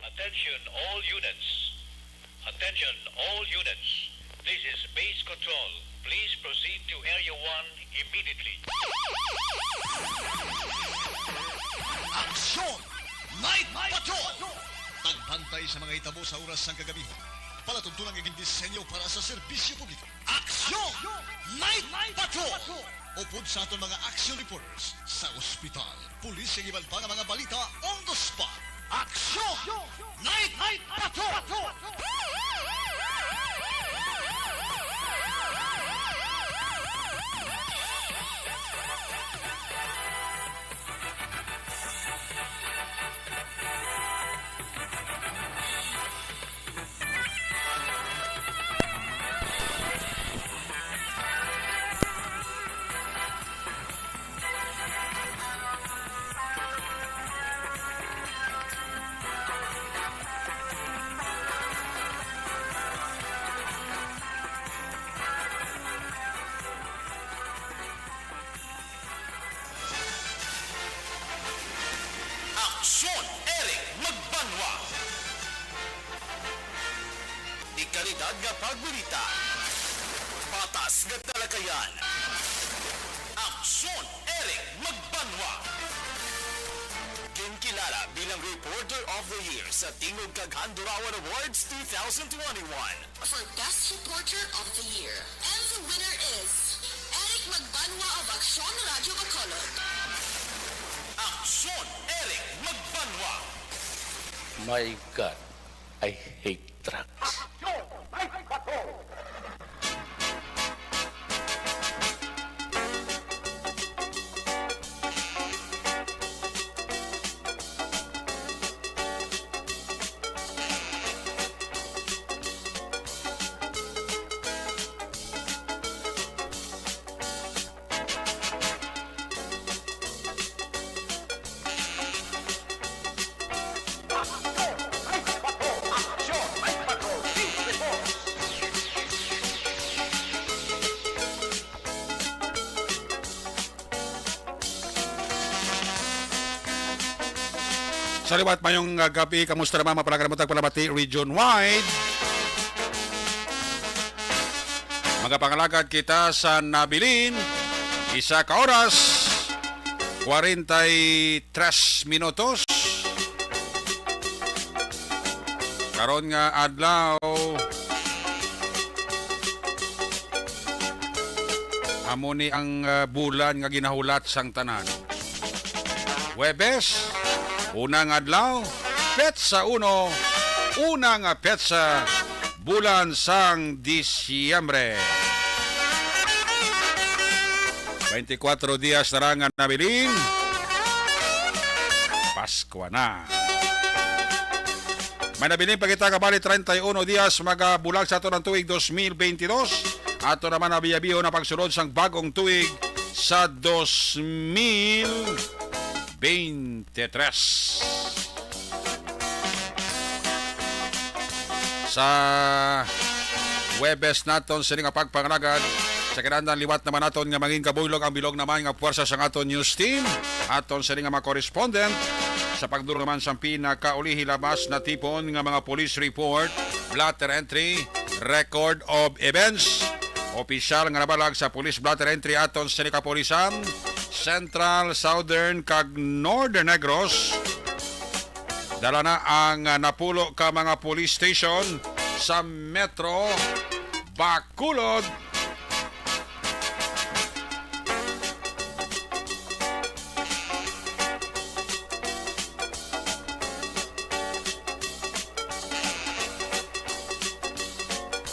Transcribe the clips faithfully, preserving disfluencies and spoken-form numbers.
Attention all units. Attention all units. This is base control. Please proceed to Area one immediately. Aksyon! Night Patrol! Pagbantay sa mga hitabo sa oras sang kagabi. Palatuntunan nga gindisenyo para sa serbisyo publiko. Aksyon! Night Patrol! Upod sa aton mga action reporters sa ospital, pulis, kag iban pa nga mga balita on the spot. Aksyon! Night Patrol! Aksyon, Eric Magbanwa. Dekalidad nga pagbalita. Patas nga talakayan. Aksyon, Eric Magbanwa. Ginkilala bilang Reporter of the Year sa Tingog kag Handurawan Awards two thousand twenty-one. For Best Reporter of the Year. And the winner is Eric Magbanwa of Aksyon Radyo Bacolod. Aksyon, Eric Magbanwa. My God, I hate drugs. Sa liwat, mayong, ah, gabi. Kamusta naman? Palagi naman tagpalamati region-wide. Magapangalagad kita sa nabilin. Isa ka oras, kwarenta y tres minutos. Karon nga adlaw, amo ni ang, ah, bulan nga ginahulat sang tanan. Huwebes, unang adlaw, petsa uno, una nga petsa, bulan sang Disyembre. Twenty-four dias na lang nga nabilin. Pasko na. May nabilin pa kita nga bali treinta y uno dias magabulag sa aton ang tuig dos mil bentidós. Ato naman abiabiho na pagsulod sang bag-ong tuig sa dos mil bentidós. Tres. Sa Huwebes naton sini nga pagpangalagad, sa kinahanglan liwat naman naton nga mangin kabuylog ang bilog naman nga puwersa sang aton news team, aton sini nga mga correspondent sa pagduro naman sang pinakaulihi labas na tipon nga mga police report, blotter entry, record of events, opisyal nga nabalag sa police blotter entry aton sini kapulisan, Central, Southern, kag Northern Negros. Dala na ang, ah, napulo ka mga police station sa Metro Bacolod.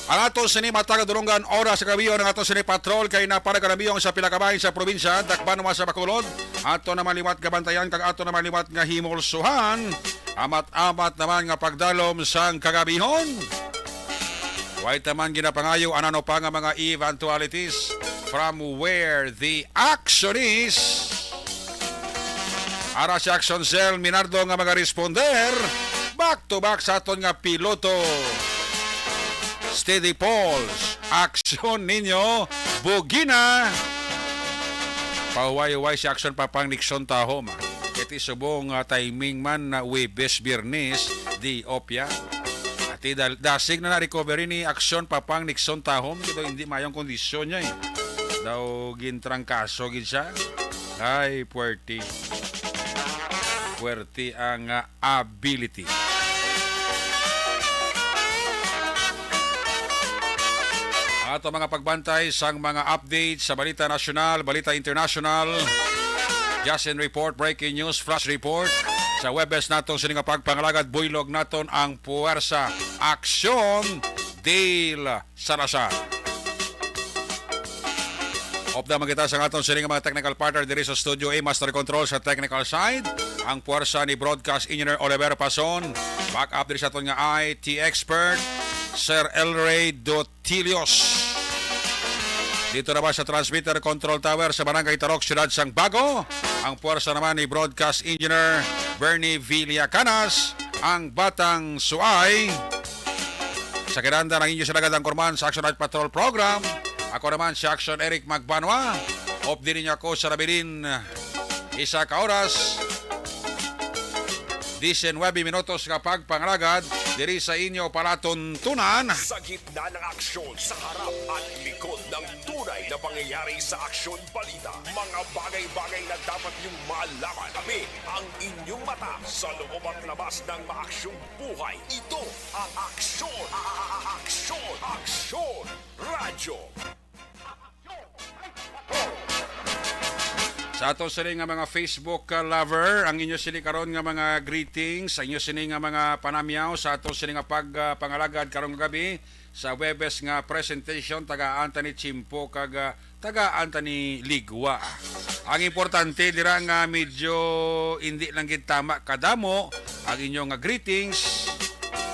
Ang aton sini matag dulunggan oras sa kagabion, ang aton sini patrol kay napanagaramiyon sa pila ka bahin sa probinsya, dakbanon man sa Bacolod. Ato naman liwat gabantayan kag ato naman liwat nga himulsuhan. Amat-amat naman nga pagdalom sang kagabihon. Way taman ginapangayo anano pa nga mga eventualities from where the action is. Ara si Action Cell Minardo nga magaresponder back to back sa aton nga piloto. Steady Pulse, aksyon ninyo, bugina. Pahuway-huway si Action Papang Nixon Taho, man. Kay Ti subong nga timing man na Webes, Biyernes, di opya. Ati dal-, dasig na na-recovery ni Aksyon Papang Nixon Tahom, kito hindi mayong kondisyon niya eh. Daw gintrangkaso gid siya. Ay, puwerte. Puwerte ang, ah, ability. Ang ato mga pagbantay sang mga update sa balita nasyonal, balita international, Justin Report, breaking news, flash report. Sa Webes naton sini nga pagpangalagad, buylog naton ang puwersa. Aksyon, deal, Salazar. Update man kita sa aton sini nga mga technical partner diri sa Studio A, Master Control sa technical side, ang puwersa ni Broadcast Engineer Oliver Pason, back up diri sa aton nga I T expert, Sir Elray Dotilios. Dito naman sa transmitter control tower sa Barangay Tarok, Siyudad sang Bago, ang puwersa naman ni Broadcast Engineer Bernie Villacanas, ang Batang Suay. Sa kinanda ng inyo sila gadang kurman sa Action Night Patrol Program. Ako naman si Action Eric Magbanwa. Update ninyo ako sa nabilin isa ka oras, diecinuebe minutos nga pagpangalagad diri sa inyo palatuntunan. Sa gitna ng aksyon, sa harap at likod ng tunay na pangyayari sa Aksyon Balita, mga bagay-bagay na dapat niyong malaman. Kami ang inyong mata sa loob at labas ng maaksyong buhay. Ito ang Aksyon, a-, a-, a-, Aksyon, Aksyon Radyo. Sa ato sini nga mga Facebook, uh, lover, ang inyo sini karon nga mga greetings, sa inyo sini nga mga panamyaw, sa ato sini nga pag, uh, pangalagad karong gabi sa Webes nga presentation, tagaan ta ni Chimpo kag, uh, tagaan ta ni Ligwa. Ang importante dira nga medyo hindi lang gid tama kadamo ang inyo nga greetings.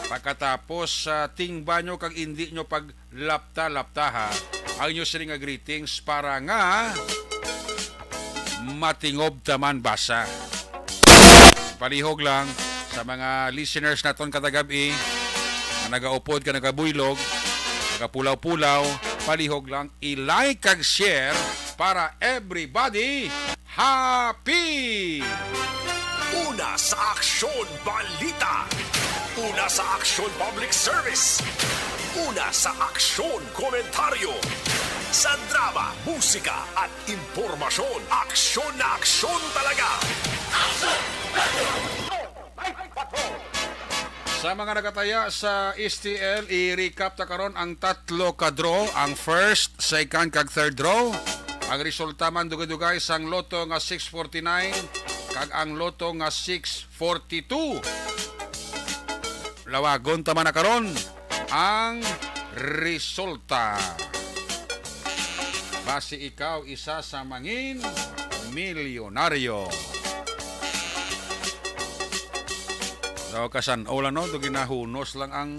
Pagkatapos, uh, tingba nyo kag hindi nyo pag lapta-laptaha ang inyo sini nga greetings para nga matingob ta man basa. Palihog lang sa mga listeners naton kada gab-i nga nagaupod ka, nagabuylog, nagapulaw-pulaw, palihog lang i-like kag share para everybody happy! Una sa Aksyon Balita. Una sa Aksyon Public Service. Una sa Aksyon Komentaryo. Sa drama, musika, at impormasyon, aksyon na aksyon talaga. Sa mga nagataya sa S T L, i-recap ta karon ang tatlo ka draw, ang first, second, kag third draw. Ang resulta man dugay-dugay sang Lotto nga six forty-nine kag ang Lotto nga six forty-two. Lawagon ta man na karon ang resulta. Basi ikaw isa sa mangin milyonaryo. Daw kasan-o lang, no? Do ginahunos lang ang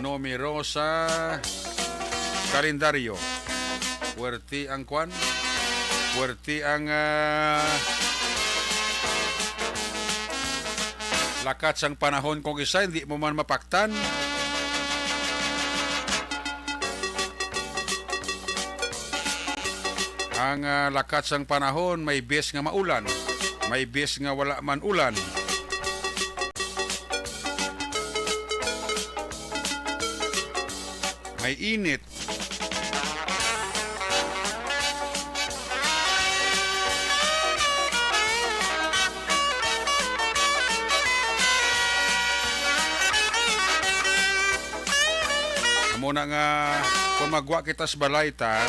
numero sa kalendaryo. Puwerte ang kwan. Puwerte ang, ah, lakat sang panahon kung isa, hindi mo man mapaktan. Ang, ah, lakat sang panahon, may bes nga maulan, may bes nga wala man ulan. May init. Amo na nga, kung magwa kita sa balay ta,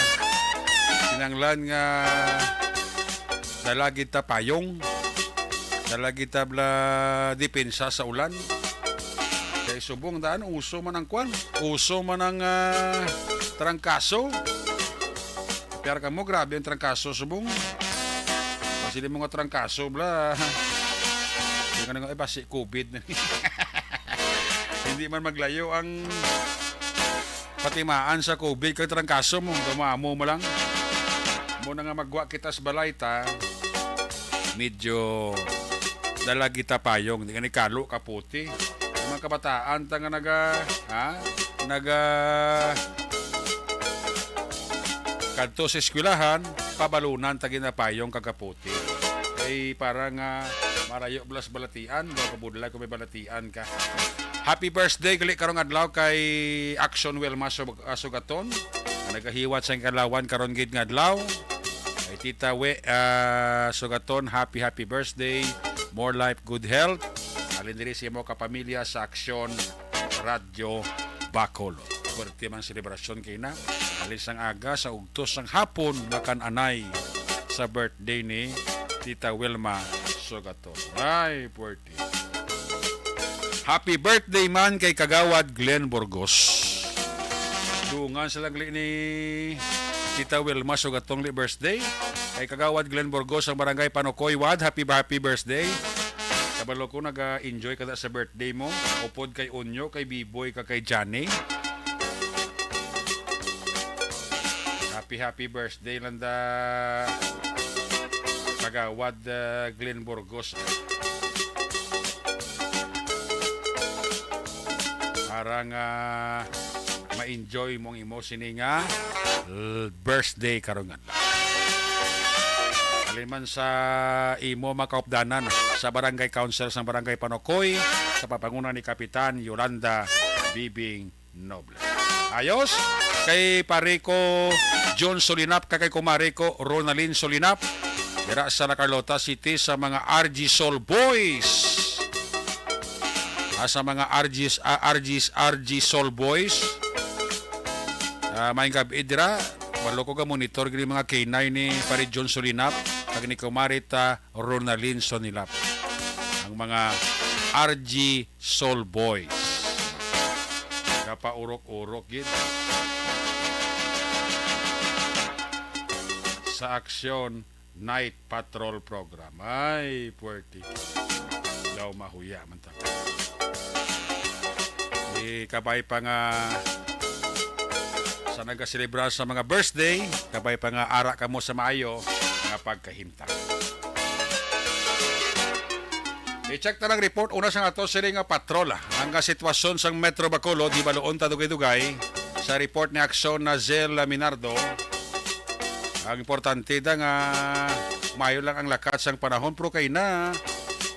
kinahanglan nga dala gid ta payong, dala gid ta bala depensa sa ulan. Kay subong daan, uso man ang kwan, uso man ang, ah, trangkaso. Pero kamo, grabe ang trangkaso subong. Basi di mo nga trangkaso, bala. Di ka na nga, "Ay, basi covid na." Hindi man maglayo ang patimaan sa covid kay trangkaso mo. Dumamo mo lang. Mo na nga magwa kita sa balay ta, medyo dala kita payong. Di ka ni kalo, kaputi. Ang mga kabataan ta nga naga, ha? Naga kadto sa eskwelahan, pabalunan ta ginapayong kagaputi. Ti. Ay, para nga marayo blas balatian, daw kabudlay kung may balatian ka. Happy birthday gali karong adlaw kay Action Wilma Sug-, ah, Sugaton, nga nagahiwat sa kalawan karon gid nga adlaw. Kay Tita We, ah, Sugaton, happy, happy birthday. More life, good health. Halin diri sa imo kapamilya sa Aksyon Radyo Bacolod. Pwerte mang selebrasyon kay na. Halin sang aga, sa ugtos sang hapon, makan-anay sa birthday ni Tita Wilma Sugaton. Ay, pwerte. Happy birthday man kay Kagawad Glenn Burgos. Dungan sa langli ni Tita Wilma Sugaton li birthday. Kay Kagawad Glenn Burgos ang Barangay Panokoy Wad. Happy, happy birthday. Kabalo ko, nag-enjoy ka sa birthday mo. Upod kay Unyo, kay Biboy, ka kay Johnny. Happy, happy birthday, landa Kagawad, ah, Glenn Burgos. Para nga ma-enjoy mong imo sini nga l-, birthday karon nga adlaw. Halin man sa imo makaupdanan sa barangay council sang Barangay Panokoy sa papanguna ni Kapitan Yolanda Bibing Noble. Ayos, kay pare ko John Solinap, kag kay kumare ko Ronalyn Solinap, dira sa La Carlota City, sa mga R G Soul Boys. Ah, sa mga R Gs, ah, R Gs, R G Soul Boys. Ah, maayong gabi dira. Balo ko ga monitor gini mga K nine ni pare John Solinap, kag ni kumare ta Ronalyn Solinap. Ang mga R G Soul Boys. Kapaurok-urok gid sa Aksyon Night Patrol Program. Ay, puwerte. Daw mahuya man ta. Di kabay pa nga sa nagaselebrar sa mga birthday, kabay pa nga ara kamo sa maayo nga pagkahimtang. I-check ta lang report una sang ato sini nga patrol. Ang, ah, sitwasyon sang Metro Bacolod, hibaluon ta dugay-dugay sa report ni Aksyon Nazel Minardo. Ang importante da nga maayo lang ang lakat sang panahon, pero kay na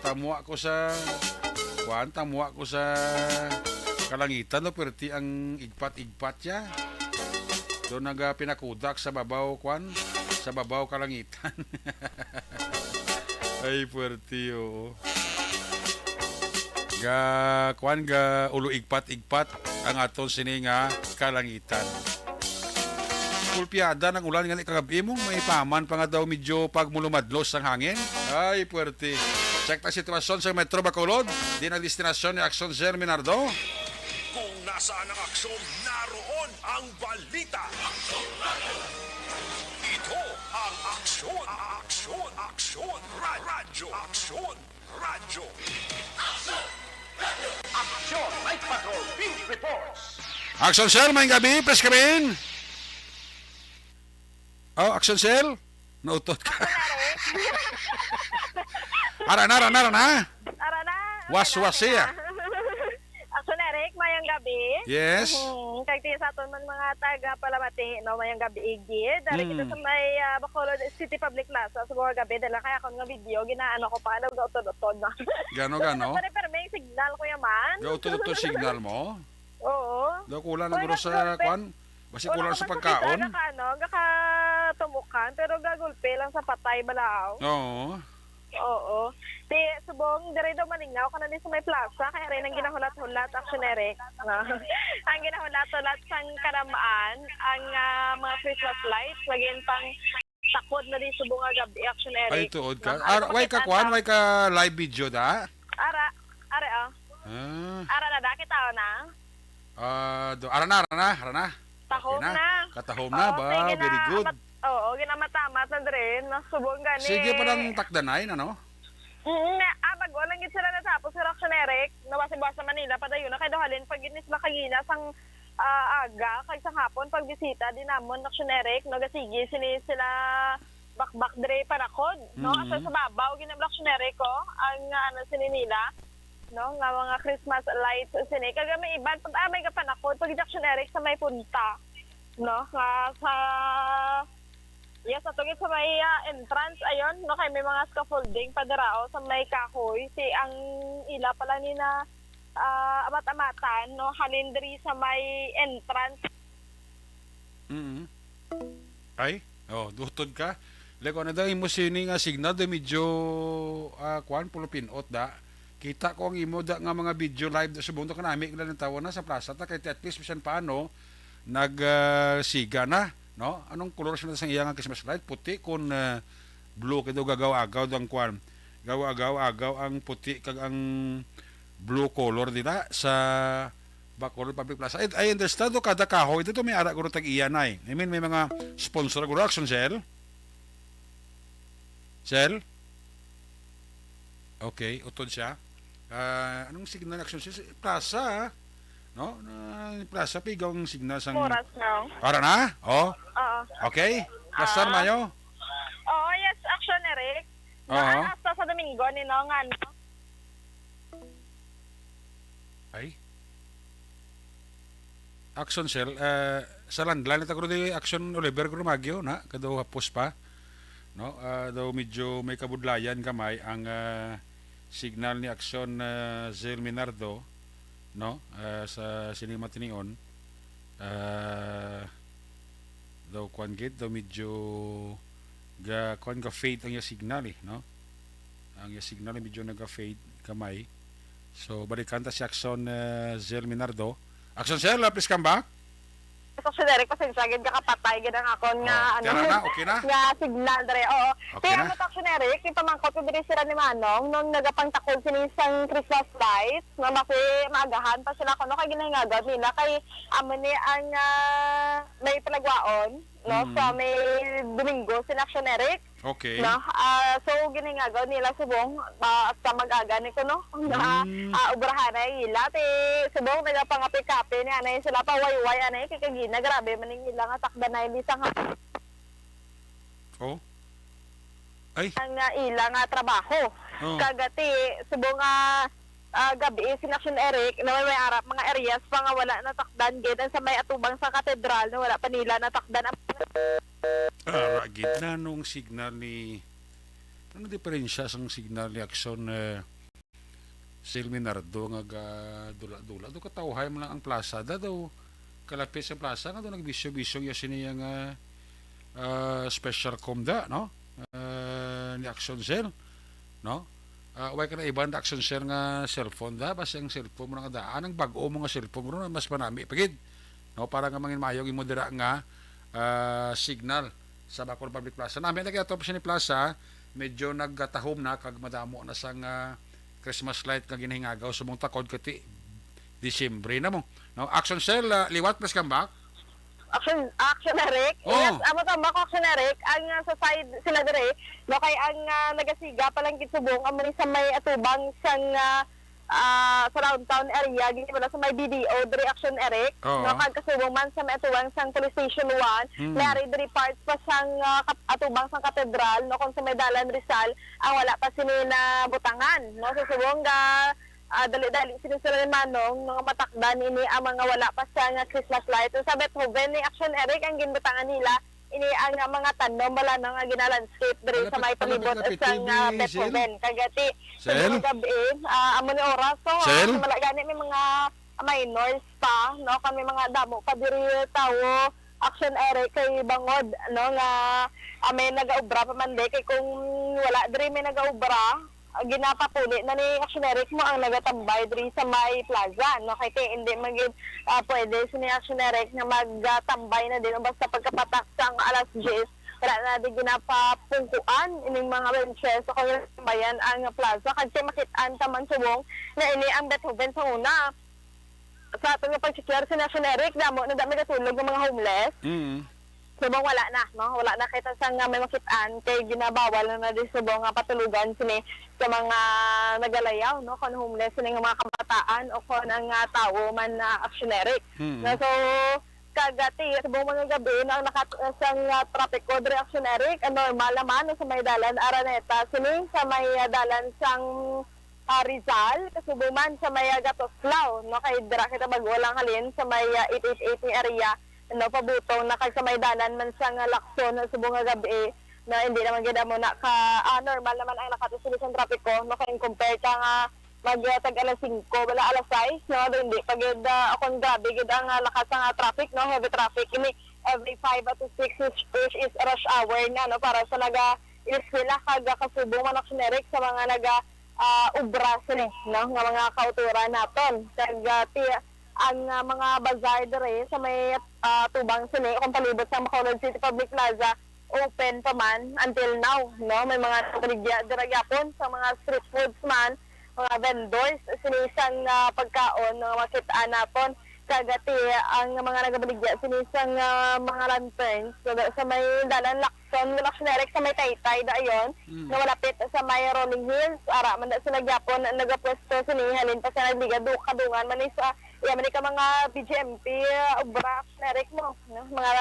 tamwa ko sa, kuan, tamwa ko sa kalangitan, no, perti ang igpat-igpat ya. Do naga pinakudak sa babaw, kuan, sa babaw kalangitan. Ay, puwerte, oo. Ga, kuan, ga ulo igpat-igpat ang aton sini nga kalangitan. Kulpiada ng ulan nga ni kagab-i mo, may paman pa nga daw medyo pagmulumadlos ang hangin. Ay, puwerte. Check ta sitwasyon sa Metro Bacolod. Di na destinasyon ni Aksyon Sir Minardo. Kung nasaan ang aksyon, naroon ang balita. Ito ang Aksyon, Aksyon, Aksyon, Ra-, Radyo, Aksyon, Radyo. Aksyon, Night Patrol, Field Reports. Action Cell, maayong gabi, please come in. Oh, Action Cell, nautot ka. Ara na, ara na, ara na. Ara na. Was, okay na, was okay siya. Na. Action Eric, mayang gabi. Yes. Mhm. Kag ti sa aton man mga taga Palamati, no, mayang gabi igid. Dari kita Mm. sa may, ah, Bacolod City Public Plaza sa mga gabi, dala kay akon nga video, ginaano ko pa, nag-utod-utod, no? Gano, gano? Pare, pero may signal, Kuya Man. Ga-utod-utod signal mo? Oo. Daw kulang na Wala guro sa gulpe. Kwan? Basi Wala kulang ka sa man pagkaon? Kita, naka, ano, gakatumukan, pero gagulpe lang sa patay, balaw. Oo. Oo. Di, subong, dire daw malingaw ka na din sa may plaza, kaya rin ang ginahulat-hulat, Action Eric. No? Ang ginahulat-hulat sang karamaan, ang, ah, mga Christmas lights, maging pang takod na din subong nga gabi, Action Eric. Ay, tuod ka. No? Ar-, Ano why ka makita kwan? Why ka live video da? Ara, are, oh. Ah. Ara na da, kita na. Ah, do, ara na, ara na, ara na. Tahom Okay na. na. Katahom Oo, na ba? sige Very na. good. Amat-, oo, ginamatamat na dre. Nasubong gani. Sige pa lang takdanay, ano? Mm, na, ah, bago lang gid sila natapos sa Action Eric. Nabasa-basa Manila, padayon na kay daw halin pag gid ni sila kagina sang, ah, aga, kag sang hapon pagbisita din namon Action Eric, no, gasigi sini sila bakbak dre panakod, no? Mm. Asa sa babaw, ginamlak siya, Rico, ang, ah, ano, sini nila, no? Nga mga Christmas lights, sini. Kag may iban, pag, ah, may kapanakod, pag Jackson Eric sa may punta, no? Nga sa, Yes, ato gid sa may, ah, entrance, ayon, no, kay may mga scaffolding pa dira, oh, sa may kahoy. Si ang ila pala ni na, ah, amat-amatan, no, halin diri sa may entrance. Mm. Ay, oh, dutod ka. Like, ano daw, imo sini nga signal, daw medyo, ah, kuan, pulupinot, da. Kita ko ang imo da nga mga video live da subong to kanami, kailan ang tawo na sa plaza ta, kay at least bisan paano, nag, ah, siga na, no? Anong kolor siya sa iya nga Christmas light? Puti kun, ah, blue, kay daw gagaw-agaw daw ang kuan. Gagaw-agaw ang puti kag ang blue color dira sa Bacolod Public Plaza. I, I understand do kada kahoy dito may ara guro tag iya na eh. I mean, may mga sponsor guro, Action Cell. Cell? Okay, utod siya. Ah, anong signal, Action Cell? Plaza, ah. No? Na, plaza, pigaw ang signal sang Oras na. Ara na? Oh. Oo. Okay. Plaza, Ah. Mayo. Oo, yes, Action Eric. Oo. Naa hasta sa Domingo ni, no, nga, no? Ay. Action Cell, ah, sa landline ta guro di Action Oliver guro magyo na, kadaw hapos pa. No? Ah, daw medyo may kabudlayan gamay ang, ah, signal ni Action, ah, Zil Minardo, no? Ah, sa sining matinion. Ah, daw kuan gid, daw medyo ga, kuan, ga fade ang iya signal eh, no? Ang iya signal medyo naga fade gamay. So, balikan ta si Action, ah, Zil Minardo. Action Cell, ah, please come back. Action Eric, pasensya gid, kakapatay gid ang akon nga, Oh, ano, tara na, okay na? Nga signal dere. Oo. Okay Pero na? Mo, Action Eric, ipamangkot ko diri sila ni Manong nung nagapangtakod sini sang Christmas lights, nga masi maagahan pa sila kuno kay ginahingagaw nila kay amo ni ang, ah, may palagwaon, no, Mm. sa may Domingo, si Action Eric. Okay. No? Ah, so, giningagaw nila subong, ah, sa mag-aga ni kuno, nga, Mm. ah, obrahan na ila. Ti, subong, nagapangapi-kapi ni anay sila, pawayway anay, kay kagina, grabe man ning ila nga takdanay, di sa nga Oh. Ay. Ang, ah, ila nga trabaho. Oh. Kagati, subong nga, ah, gabi, si Action Eric, na may, may arap, mga areas pa nga wala natakdan, gid, ang sa may atubang sa katedral, na wala pa nila natakdan ang Ara gid na nung signal ni, ano diferensya sang signal ni Action, eh, Sil Minardo nga ga dula-dula do katawhay man lang ang plaza da daw kalapit sa plaza nga do nagbisyo-bisyo ya sini nga, ah, special com da, no? Ah, ni Action Cell, no? Ah, way ka na iban da Action Cell nga cellphone da, basta ang cellphone mo nga daan, ang bag-o mo nga cellphone mo na mas manami pa gid. No, para nga mangin maayo ang imo dira nga, ah, signal sa Bacolod Public Plaza. Nami na kaya to sa ni Plaza, medyo naggatahom na kag madamo na sang, ah, Christmas light nga ginahingagaw sa mong takod kati Disyembre na mo. No, Action Cell, ah, liwat, please come back. Action, Action Eric. Oh. Yes, amo tama ko, Action Eric. Ang, ah, sa side sila dire, no, kay ang, ah, nagasiga pa lang gid subong amo ni sa may atubang sang, ah, ah, sa downtown area, gid wala sa may B D O, diri Action Eric, Oo. no, kag kasubong man sa may atuwang sang Police Station one, Hmm. may ari diri parts pa sang, ah, kap-, atubang sang katedral, no, kung sa may Dalan Rizal, ang wala pa sini na butangan, no, sa subong ga, ah, dali-dali sini sila ni Manong, no, matakdan ini ang mga wala pa sang, ah, Christmas light. Sa Beethoven ni Action Eric, ang ginbutangan nila, ini ang, ah, mga tanom bala na nga gina-landscape diri sa may palibot sa, ah, Beethoven. Kagati, sa mga gabi, ah, amo ni oras, so, ah, Sel? Wala gani may mga minors pa, no? Kami mga damo pa diri tawo, Action Eric, kay bangod, no, nga, ah, may nagaobra pa man di, kay kung wala diri may nagaobra, ah, ginapapuli na ni Action Eric mo ang nagatambay diri sa may plaza, no? Kay, kay hindi man gid, ah, pwede si ni Action Eric nga magtambay na din basta pagkapatak sang alas diyes, wala na di ginapapungkuan ining mga benches o kaya tambayan ang plaza. Kag kay makit-an ta man subong na ini ang Beethoven sa una. Sa aton nga pag-check si Action Eric, damo na dami katulog ng mga homeless. Mm. Subong wala na, no? Wala na kita sa nga may makit-an kay ginabawal na, na di subong nga patulugan sini sa mga nagalayaw, no? Kon homeless sini nga mga kabataan o kon ang, ah, tawo man na Action Eric. Hmm. No, so, kagati, subong mga gabi, no, ang nakat-, sang, ah, trapiko diri Action Eric, ang normal naman, no, sa may dalan Araneta, sini sa may, ah, dalan sang ah, Rizal, kasubo man sa may, ah, Gatoslao, no, kay dira kita bag-o lang halin sa may, ah, eight eight eight nga area. no, pabutong na kag sa may dalan man sa nga Lacson subong nga gab-i, no, hindi naman gid amo na ka, ah, normal naman ang lakat sa trapiko, no, kay compare ka nga mag, ah, tag alas singko, wala alas sais, no, hindi pa gid, ah, akon grabe gid ang, ah, lakas nga traffic, no, heavy traffic. Ini every five to six is, is rush hour na, no, para sa naga eskwela kag kasubong man, Action Eric, sa mga naga, ah, obra sini, no, nga mga kautoran naton. Kag, ah, ti-, ang, ah, mga bazaar diri sa may, ah, tubang sini, kung palibot sa Bacolod City Public Plaza, open pa man until now, no? May mga nagbaligya dira gyapon sa mga street foods man, mga vendors sini sang, ah, pagkaon nga makit-an naton. Kag ti ang mga nagabaligya sini sang, ah, mga lanterns, so, da-, sa may dalan Lacson, Lacson Eric, sa may Taytay, dayon, Mm. nga malapit sa may Rolling Hills. Ara man da sila gyapon nagapwesto sini, halin pa sa nagligad, du-, kadungan man ni sa, iya man ni ka mga B J M P, ah, obra, Action Eric, no? No? Mga,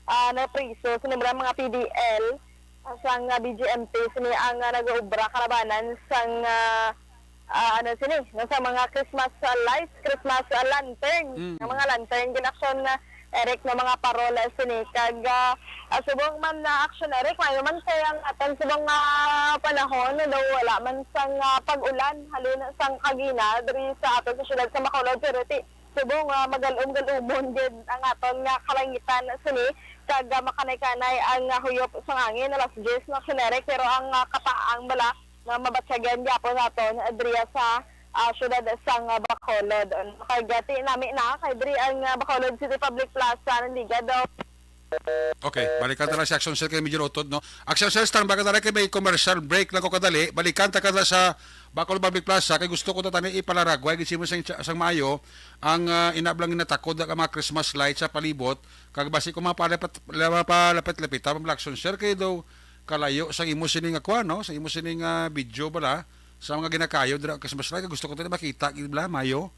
ah, napriso, sini bala mga P D L, ah, sang, ah, B J M P, sini ang, ah, nag-obra kalabanan sang, ah, ah, ano sini, no, sa mga Christmas, ah, lights, Christmas, ah, lantern. Mm. Ang mga lantern, gid, Action, ah, Eric, no, mga parol, ah, sini. Kag, ah, ah, subong man na, Action Eric, maayo man kay ang aton subong nga panahon, no, daw wala man sang, ah, pag-ulan, halin sang kagina, diri sa aton sa siyudad sa Bacolod, pero ti, subong, ah, magalum-galumon gid ang aton nga kalangitan sini, kag, ah, makanay-kanay ang, ah, huyop sang hangin alas diyes na, Action Eric, pero ang, ah, kataang bala nga mabatyagan gyapon naton, ah, diriya sa, ah, siyudad sang, ah, Bacolod. Kag, ah, ti nami na kay diri ang, ah, Bacolod City Public Plaza, nandiga daw. Okay, balikan ta lang si Action Sir kay medyo utod, no? Action Sir, stand by ka dali kay may commercial break lang ko kadali. Balikan ta ka sa Bacolod Public Plaza kay gusto ko ta tani ipalaragway gid simo sang, sang maayo ang, ah, ina bala nga natakod ang mga Christmas lights sa palibot. Kag basi ko mapalapit, mapalapit-lapit ta, Action Sir, kay daw kalayo sa imo sini nga kuan, no? Sa imo sini nga video bala, sa mga ginakayo dira Christmas light, gusto ko tani makita gid bala, maayo.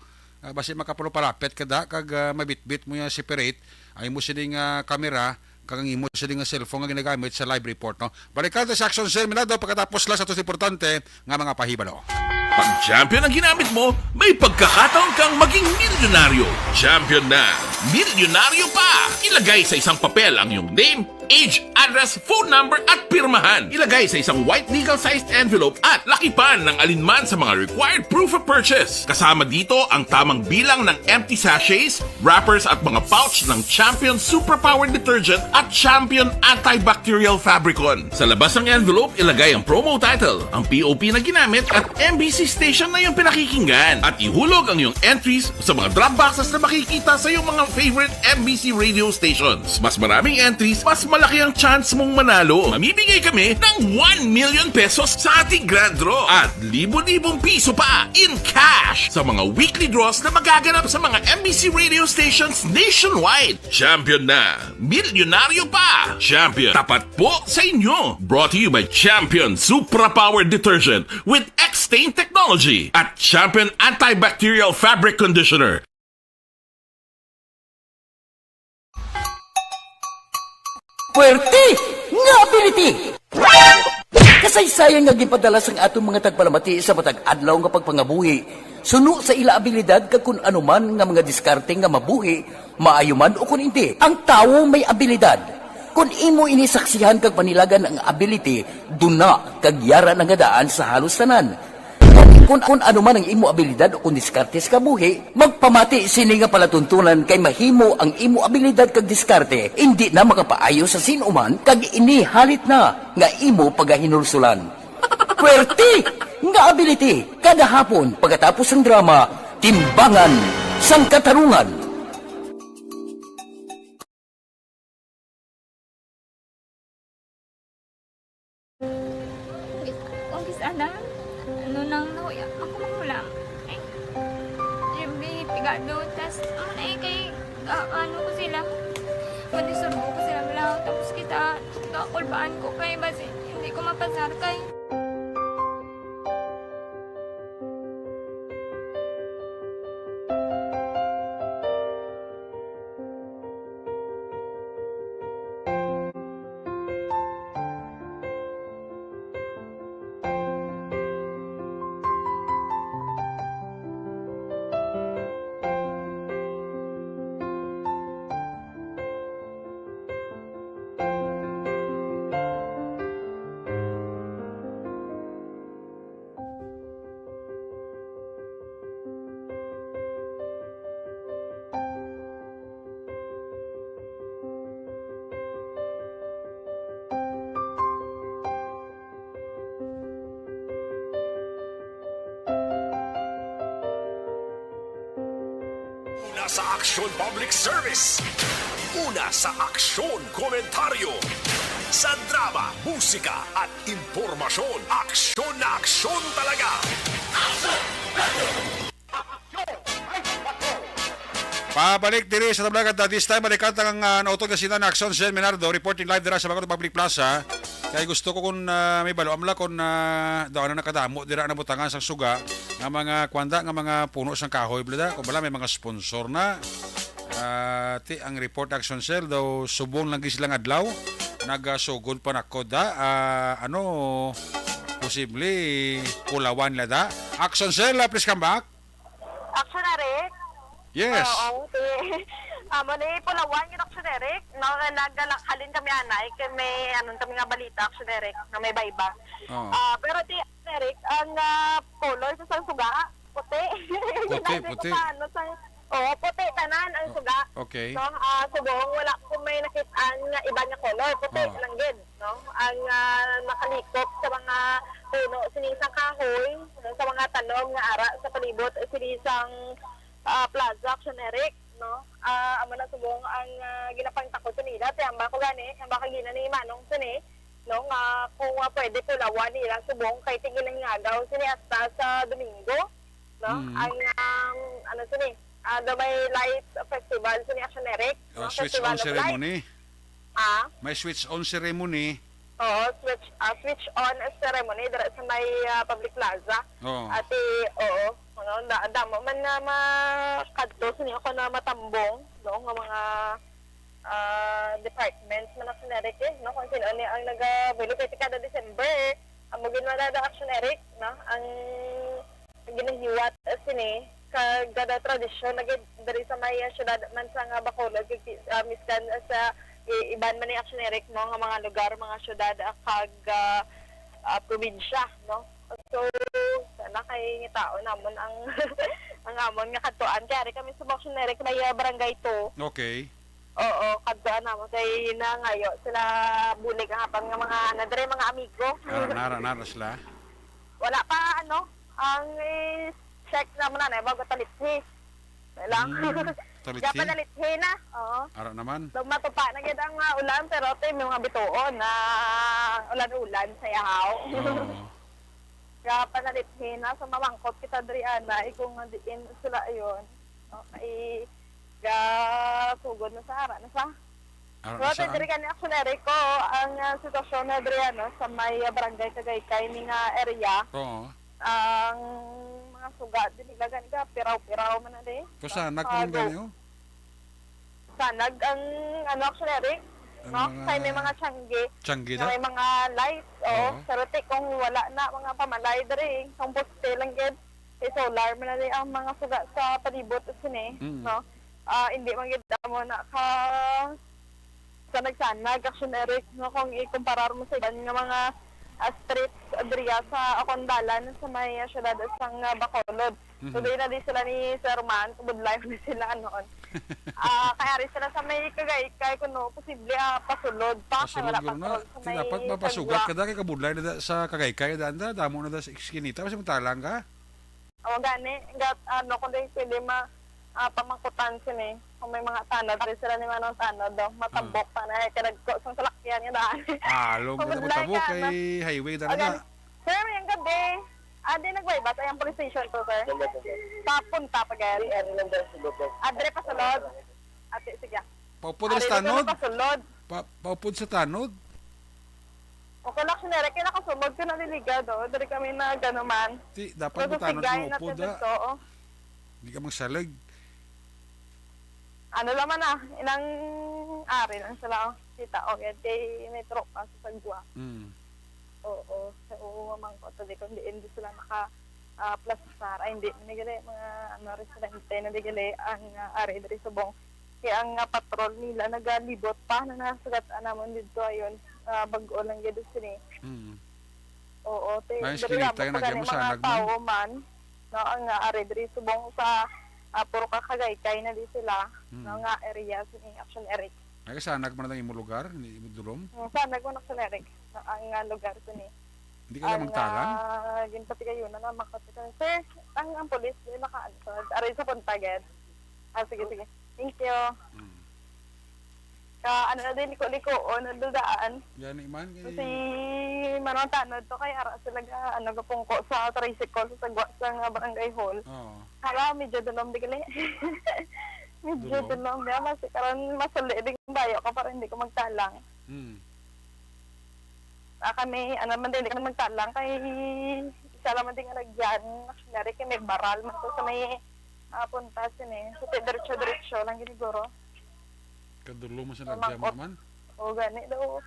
Ah, basi makapalapit ka da kag, ah, mabitbit mo yung separate ang imo sini nga camera kag ang imo sini nga cellphone nga ginagamit sa live report, no? Balikan ta si Action Sir Minado pagkatapos lang sa aton importante nga mga pahibalo. Pag champion ang ginamit mo, may pagkakataon kang maging milyonaryo. Champion na, milyonaryo pa! Ilagay sa isang papel ang iyong name, age, address, phone number, at pirmahan. Ilagay sa isang white legal-sized envelope at lakipan ng alinman sa mga required proof of purchase. Kasama dito ang tamang bilang ng empty sachets, wrappers, at mga pouch ng Champion Suprapower Detergent at Champion Antibacterial Fabricon. Sa labas ng envelope, ilagay ang promo title, ang P O P na ginamit, at M B C station na iyong pinakikinggan. At ihulog ang iyong entries sa mga drop boxes na makikita sa iyong mga favorite M B C radio stations. Mas maraming entries, mas malaki ang chance mong manalo. Mamimigay kami ng one million pesos sa ating grand draw at libo-libong piso pa in cash sa mga weekly draws na magaganap sa mga M B C radio stations nationwide. Champion na! Milyonaryo pa! Champion, tapat po sa inyo! Brought to you by Champion Supra Power Detergent with X-Stain Technology at Champion Antibacterial Fabric Conditioner. Puwerte nga ability! Kasaysayan nga ginpadala sang aton mga tagpalamati sa matag adlaw nga pagpangabuhi, suno sa ila abilidad kag kun ano man nga mga diskarte nga mabuhi, maayo man o kun indi, ang tawo may abilidad. Kun imo ini saksihan kag panilagan ang ability, duna kag yara na nga daan sa halos tanan. Kun, kun ano man ang imo abilidad o kun diskarte sa kabuhi, magpamati sini nga palatuntunan kay mahimo ang imo abilidad kag diskarte indi na makapaayo sa sin-o man kag ini halit na nga imo pagahinulsulan. Puwerte nga ability kada hapon pagkatapos sang drama, Timbangan sang Katarungan. Kung kis-, kung kis-, ano, ano nang nahuya, ako magulang. Eh, yung may pigado, tas, ano na eh, kay, ah, ano ko sila, manisurbo ko sila, wala, tapos kita, kakulbaan ko kay, basi, hindi ko mapasar kay. Sa Aksyon Public Service. Una sa aksyon, komentaryo. Sa drama, musika, at impormasyon. Aksyon na aksyon talaga. Pabalik diri sa tablagan ta this time, balikan ta ang uh, nautod nga sina Aksyon Sel Menardo, reporting live dira sa Bacolod Public Plaza. Kay gusto ko kung uh, may balo amla kung uh, daw na nakadamo dira na butangan sang suga nga mga kwanda nga mga puno sang kahoy, blada. Kung bala may mga sponsor na. Ah, ti ang report, Action Cell, daw subong lang gid silang adlaw nagasugod pa na koda. Ah, ano, posible pulawan nila da. Action Cell, ah, please come back. Action Eric? Yes. Oo, okay. Amo ni pulawan yung Action Eric. No, naghalin kami anay kay may anon kami nga balita, Action Eric, na may bayba. Oh. Ah, pero ti Action Eric, ang ah, color sa sang suga, puti. Puti, Dahil puti. Sa, ano, sa, oh, puti tanan ang suga. Okay. No, ah, subong wala ko may nakitaan nga iba nga color, puti Oh. lang gid, no? Ang ah, nakalikop sa mga puno sini sa kahoy, sa mga tanom nga ara sa palibot sini sang ah, plaza, Action Eric, no? Ah, amo na subong ang ah, ginapangtakot sa nila. Kaya ang bako gani, ang baka gina ni Manong sini, no? Nga kung ah, pwede pulawan nila subong kay tigil ang ngagaw sini hasta sa Domingo, no? Mm. Ang um, ano sini, ah, daw may light festival sini, Action Eric, Oh, no? switch Festival on of Light. ceremony. Ah, May switch on ceremony. Oo, switch ah, switch on ceremony dira sa may ah, public plaza. Oh. Ati, oo, ano, da, damo man nga makadto sini ako na matambong, no, nga mga ah, departments man ang Action Eric, eh, no, kung sino ni ang naga-, kay kada December, amo gid man ang Action Eric, no, ang ginahiwat sini kag kada tradisyon na gid diri sa may ah, syudad man sa nga Bacolod kag ah, miskan sa i- iban man ni Action Eric, no, nga mga lugar, mga syudad ah, kag ah, ah, probinsya, no. So, sana kay ngitaon namon ang ang amon nga kadtuan. Kay ari kami sa Action Eric may ah, barangay two. Okay. Oo, kadtuan namon kay nangayo sila bulig ang apan nga mga nadre mga amigo. Ara, nara, nara sila. Wala pa ano, ang i-check namon na bago talithi. Lang. Mm, talithi? Kaya panalithi na. Oo. Ara naman. So, matupa na gid ang ah, ulan pero tay may mga bituon na ulan-ulan sa yahaw. Oo. Kaya panalithi na sa mamangkot kita diri ana, eh, kung nga diin sila ayon. No? Ay, ga sugod na sa ara na sa. Ara Pero na saan? diri kani Action Eric ko ang ah, sitwasyon na diri ano sa may ah, barangay Kagaykay ni nga area. Oo. Ang mga suga dili lang gani ka piraw-piraw man na di. Kusa, Sa nagkulang go- gani, oh. Sanag ang ano Action Eric, Ang no? mga Kay may mga tiyangge. Tiyangge Nga na? may mga lights, oh. Oo. Pero ti kung wala na mga pamalay diri, kung poste lang gid, kay solar man na di ang mga suga sa palibot sini, Mm. no? Ah, hindi man gid amo na ka sa nagsanag Action Eric, no, kung ikumparar mo sa iban nga mga ah, streets diriya sa akong dalan sa may ah, syudad sang ah, Bacolod. So, Mhm. di na di sila ni Sir Man, kabudlay na sila noon. Ah, kay ari sila sa may Kagaykay kuno posible ah, pasulod pa, kay Pasulod wala guro na. patrol sa Ti may dapat mapasugat Sagwa. ka da kay kabudlay na da sa Kagaykay da anda, damo na da sa iskinita kasi magtalang ka. O gani, gat ano kung di pwede ma ah, pamangkutan sini. Kung may mga tanod, ari sila ni Manong Tanod do, matambok pa na kay kadagko sang salakyan nga daan. Along ka Kabudlay tabok-tabok ka, kay highway da Agan, na. Sir, mayang gabi. Ah, di nagway ba? Ay, ang police station to, sir. Papunta pa gani. Adre pa sulod. Ate, sige. Paupod ra Ari sa na tanod? Pasulod. Pa, paupod sa tanod? O kung action direct, kaya nakasumod ka na liligado. Dari kami na gano'n man. Ti, dapat Pero mo tanod sigay mo na upod, tinod ah. ko, oh. Di ka magsalig. Ano lang man ah, inang ari lang sila, oh. Kita, oh, yan kay may tropa sa Sagwa. Mm. Oo, sa uwa man ko, to di kundi hindi sila maka ah, plastar. Ay, hindi, hindi gali, mga ano, residente na di gali ang ah, ari diri subong. Kaya ang ah, patrol nila nagalibot pa na nasugat namon dito ayon, ah, bag-o lang gid sini. Mm. Oo, te, May diri iskinita lamang nga pa gani nagyamo mga sanag man? Tao man, no, ang ah, ari diri subong sa ah, puro ka Kagaykay na di sila, Mm. no, nga area sini Action Eric. Ay, kasanag man ang imo lugar, ni imo dulom? Ang sanag man Action Eric, no, ang ah, lugar sini. Hindi ka lang magtalang? Ah, ginpatigayon na makatikan. Sir, ang ang pulis di naka ano, ari sa Puntagan. Ah, sige, sige. Thank you. Mm. Ka, ano na din, liko-liko, o, nadudaan. Gani man, kay Si Manong Tanod to, kay ara sila ga, ano, gapungko sa tricycle, sa sagwa sa nga barangay hall. Oo. Hala, medyo dulom di gali. Medyo Dulom? dulom di, mas, karon mas uli din bayo ko para hindi ko magtalang. Hmm. Ah, kami, ano man din, di kami magtalang kay isa lang man din nga lagyan. Actually, kay may baral man to sa may, ah, punta sini. So, ti-, diretso-diretso lang gini, guro. Kadulo mo sa Ang lagyan mo mangkot. man. O, gani daw.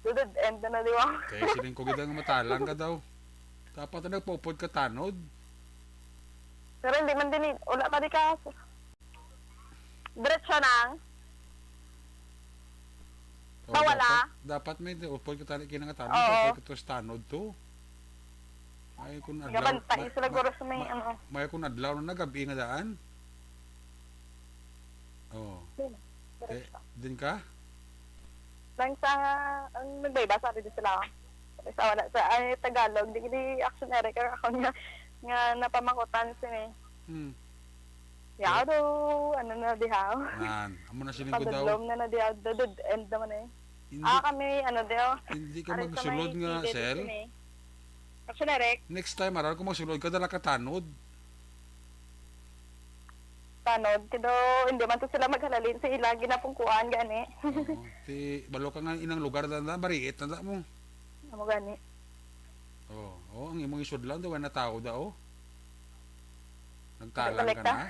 Dead end na na, di ba? Kay siling ko gid nga matalang ka daw. Dapat na nagpaupod ka tanod. Pero hindi man din, eh, wala ka di ka. Diretso nang. Oh, Mawala. dapat, dapat may upod ka tali kinangatanan, Oo. Upod ka to sa tanod to. Ay, kung adlaw, Gabantay ma-, sila ma-, guro sa may, ma-, ano. May kung adlaw na nagabi nga daan. Oh. Din, Eh, diretso. din ka? Lang sa, ang nagbayba, sabi din sila. Sabi sa wala, sa, ay, Tagalog, di, di action error ako nga, nga napamakutan sini. Hmm. Yaw Eh, daw, ano na dihaw. Nan, amo na siling ko daw. Padulom na na dihaw, dead end naman eh. Hindi, Ah, kami, ano daw, hindi ka ari sa may magsulod nga, kilid Sel? sini. Action error. Next time, aral ko magsulod ka, dala ka tanod. Tanod, kay daw, hindi man to sila maghalalin sa ila ginapungkuan, gani. Oo. Ti, balo ka nga inang lugar na, na, mariit na, na mo. Amo gani. Oh, oh, ang imong isudlan daw, wala na tao da, oh. Nagtalang ka Kolekta. na?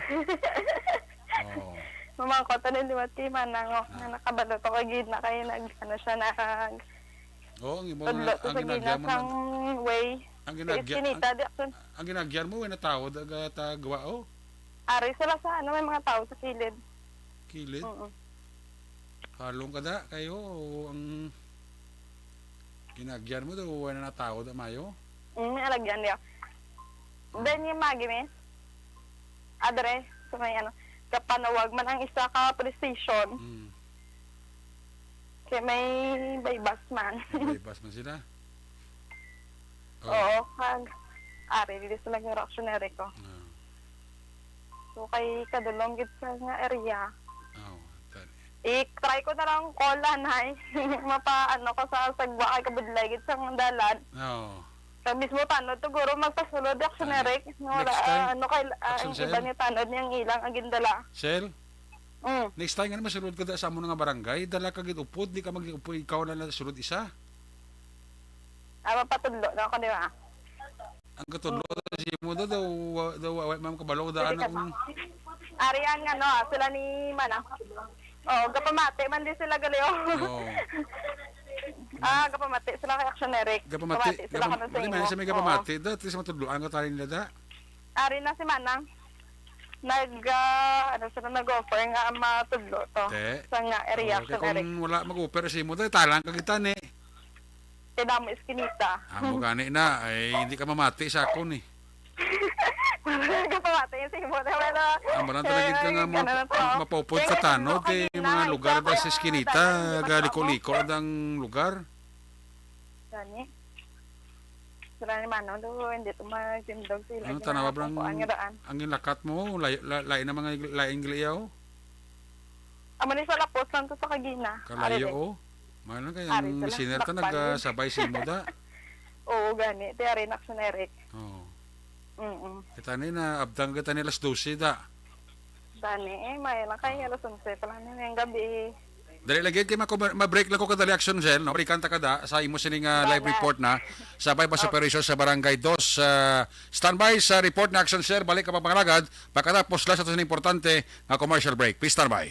Oo. Mamangkot, ano, di ba, ti, Manang, oh, Ah. nga nakabalo to, kay gid na kayo nag, ano siya, nag, Oo, ang imo tudlo nga, to ang sa ginagyan ginas mo na, sang way. ang Sa ginagya-, iskinita, ang, di, action. ang ginagyan mo, wala na tao, daga, tagwa, oh. Ari sila sa, ano, may mga tao sa kilid. Kilid? Oo. Halong ka da, kayo, ang ginagyan mo, daw, wala na tao, da, mayo? Mm, may alagyan niya. Ah. Then, yung magi, mi, adre, sa may, ano, kapanawag man ang isa ka police station. Mm. Kay may baybas man. May baybas man sila? Oh. Oo, kag ari, dili sila nga reactionary ko. Ah. So, kay kadulong gid sa nga area. Oh, tani. I-try ko na lang call, anay. Mapa, ano ko sa sagwa kay kabudlay gid sa dalan. Oo. Sa mismo tanod, siguro magpasulod, reactionary. Next, Wala, next time, ah, ano kay, ah, action, ang iba Sel? Ni tanod niyang ilang ang gindala. Sel? Mm. Next time nga masulod ka da sa amo nga barangay, dala ka gid upod, di ka mag-upod, ikaw na lang sulod isa. Ah, mapatudlo na ako, di ba? Ang katudlo, si mo daw, daw, wa-, daw, wa-, wa-, ma'am, kabalo ko daan Pwede ka akong sa-, Arian nga, no, sila ni Manang. Oh, gapamati man di sila gali, oh. Oo. Ah, gapamati sila kay Action Eric. Gapamati, Pamati sila gapam-, karon sa dali, imo. May sa may Oo. Gapamati, da, at least matudloan ka tayo nila, da. Ari na si Manang. Nag, ah, ano sila, nag-offer nga matudlo to. Te. Sa nga area, Oo, kay Action Eric. Kung wala mag-offer sa imo, da, talang ka kita ni. Kay damo iskinita. Amo gani na, ay, hindi ka mamati sa akon, eh. Kapamati yung simo na wala. Ah, marang talaga ka nga Ano ma-, na to? Mapaupod Pero ka tanod, ano, kay kanina, mga lugar isa da sa pa iskinita, dalan, di ba, galiko-liko ang lugar. Gani. Sila ni Manong do, hindi to magtindog sila. Ano, gina-, tanawa, brang, kuan nga daan. Ang ginakat mo, layo, la-, lain na mga ig-, lain gliyaw? Amo ni sa lapos lang to sa kagina. Kalayo, Ari, oh. Mahal lang kay Ari ang sila, listener ta lakpan nag, ah, din. Sabay sa imo da. Oo, gani. Ti ari na, Action Eric. Oo. Mm-mm. Kita ni na, abdang kita ni alas dose da. Gani, eh, may lang kay alas onse pa lang ni ngayong gabi. Dali lagi, kay ma-, ma-break lang ko kadali, Action Sel, no? Breakan ta kada sa imo sining, ah, live Salamat. Report na sa bypass Okay. Operation sa Barangay Dos. Ah, standby sa report na, Action Sel. Balik ka pa, pangalagad. Pagkatapos lang sa ito importante nga commercial break. Please stand by.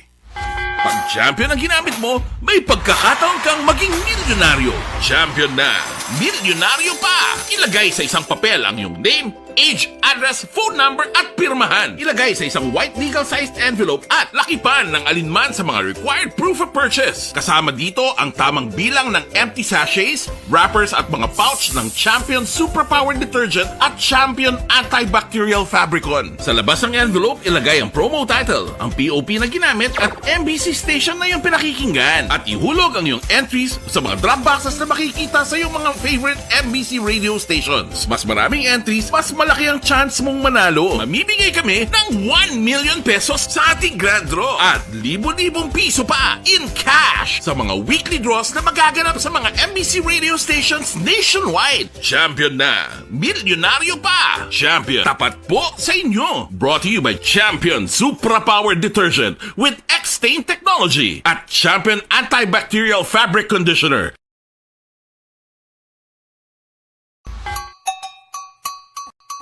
Pag champion ang ginamit mo, may pagkakataon kang maging milyonaryo. Champion na, milyonaryo pa! Ilagay sa isang papel ang iyong name, age, address, phone number, at pirmahan. Ilagay sa isang white legal-sized envelope at lakipan ng alinman sa mga required proof of purchase. Kasama dito ang tamang bilang ng empty sachets, wrappers at mga pouch ng Champion Superpower Detergent at Champion Antibacterial Fabricon. Sa labas ng envelope, ilagay ang promo title, ang P O P na ginamit at M B C station na iyong pinakikinggan. At ihulog ang iyong entries sa mga drop boxes na makikita sa iyong mga favorite M B C radio stations. Mas maraming entries, mas Malaki ang chance mong manalo. Mamimigay kami ng one million pesos sa ating grand draw at libo-libong piso pa in cash sa mga weekly draws na magaganap sa mga M B C radio stations nationwide. Champion na, milyonaryo pa. Champion, tapat po sa inyo. Brought to you by Champion Supra Power Detergent with X-Stain Technology at Champion Antibacterial Fabric Conditioner.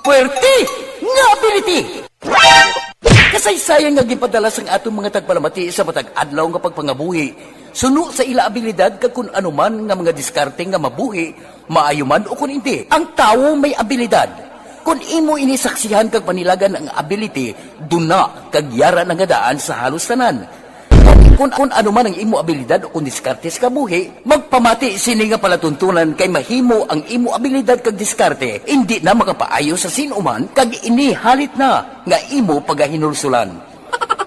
Puwerte nga ability! Kasaysayan nga ginpadala sang aton mga tagpalamati sa matag adlaw nga pagpangabuhi, suno sa ila abilidad kag kun ano man nga mga diskarte nga mabuhi, maayo man o kun indi. Ang tawo may abilidad. Kun imo ini saksihan kag panilagan ang ability, duna kag yara na nga daan sa halos tanan. Kung, kung ano man ang imo abilidad o kung diskarte sa kabuhi, magpamati sini nga palatuntunan kay mahimo ang imo abilidad kag diskarte indi na makapaayo sa sin-o man kag ini halit na nga imo pagahinulsulan.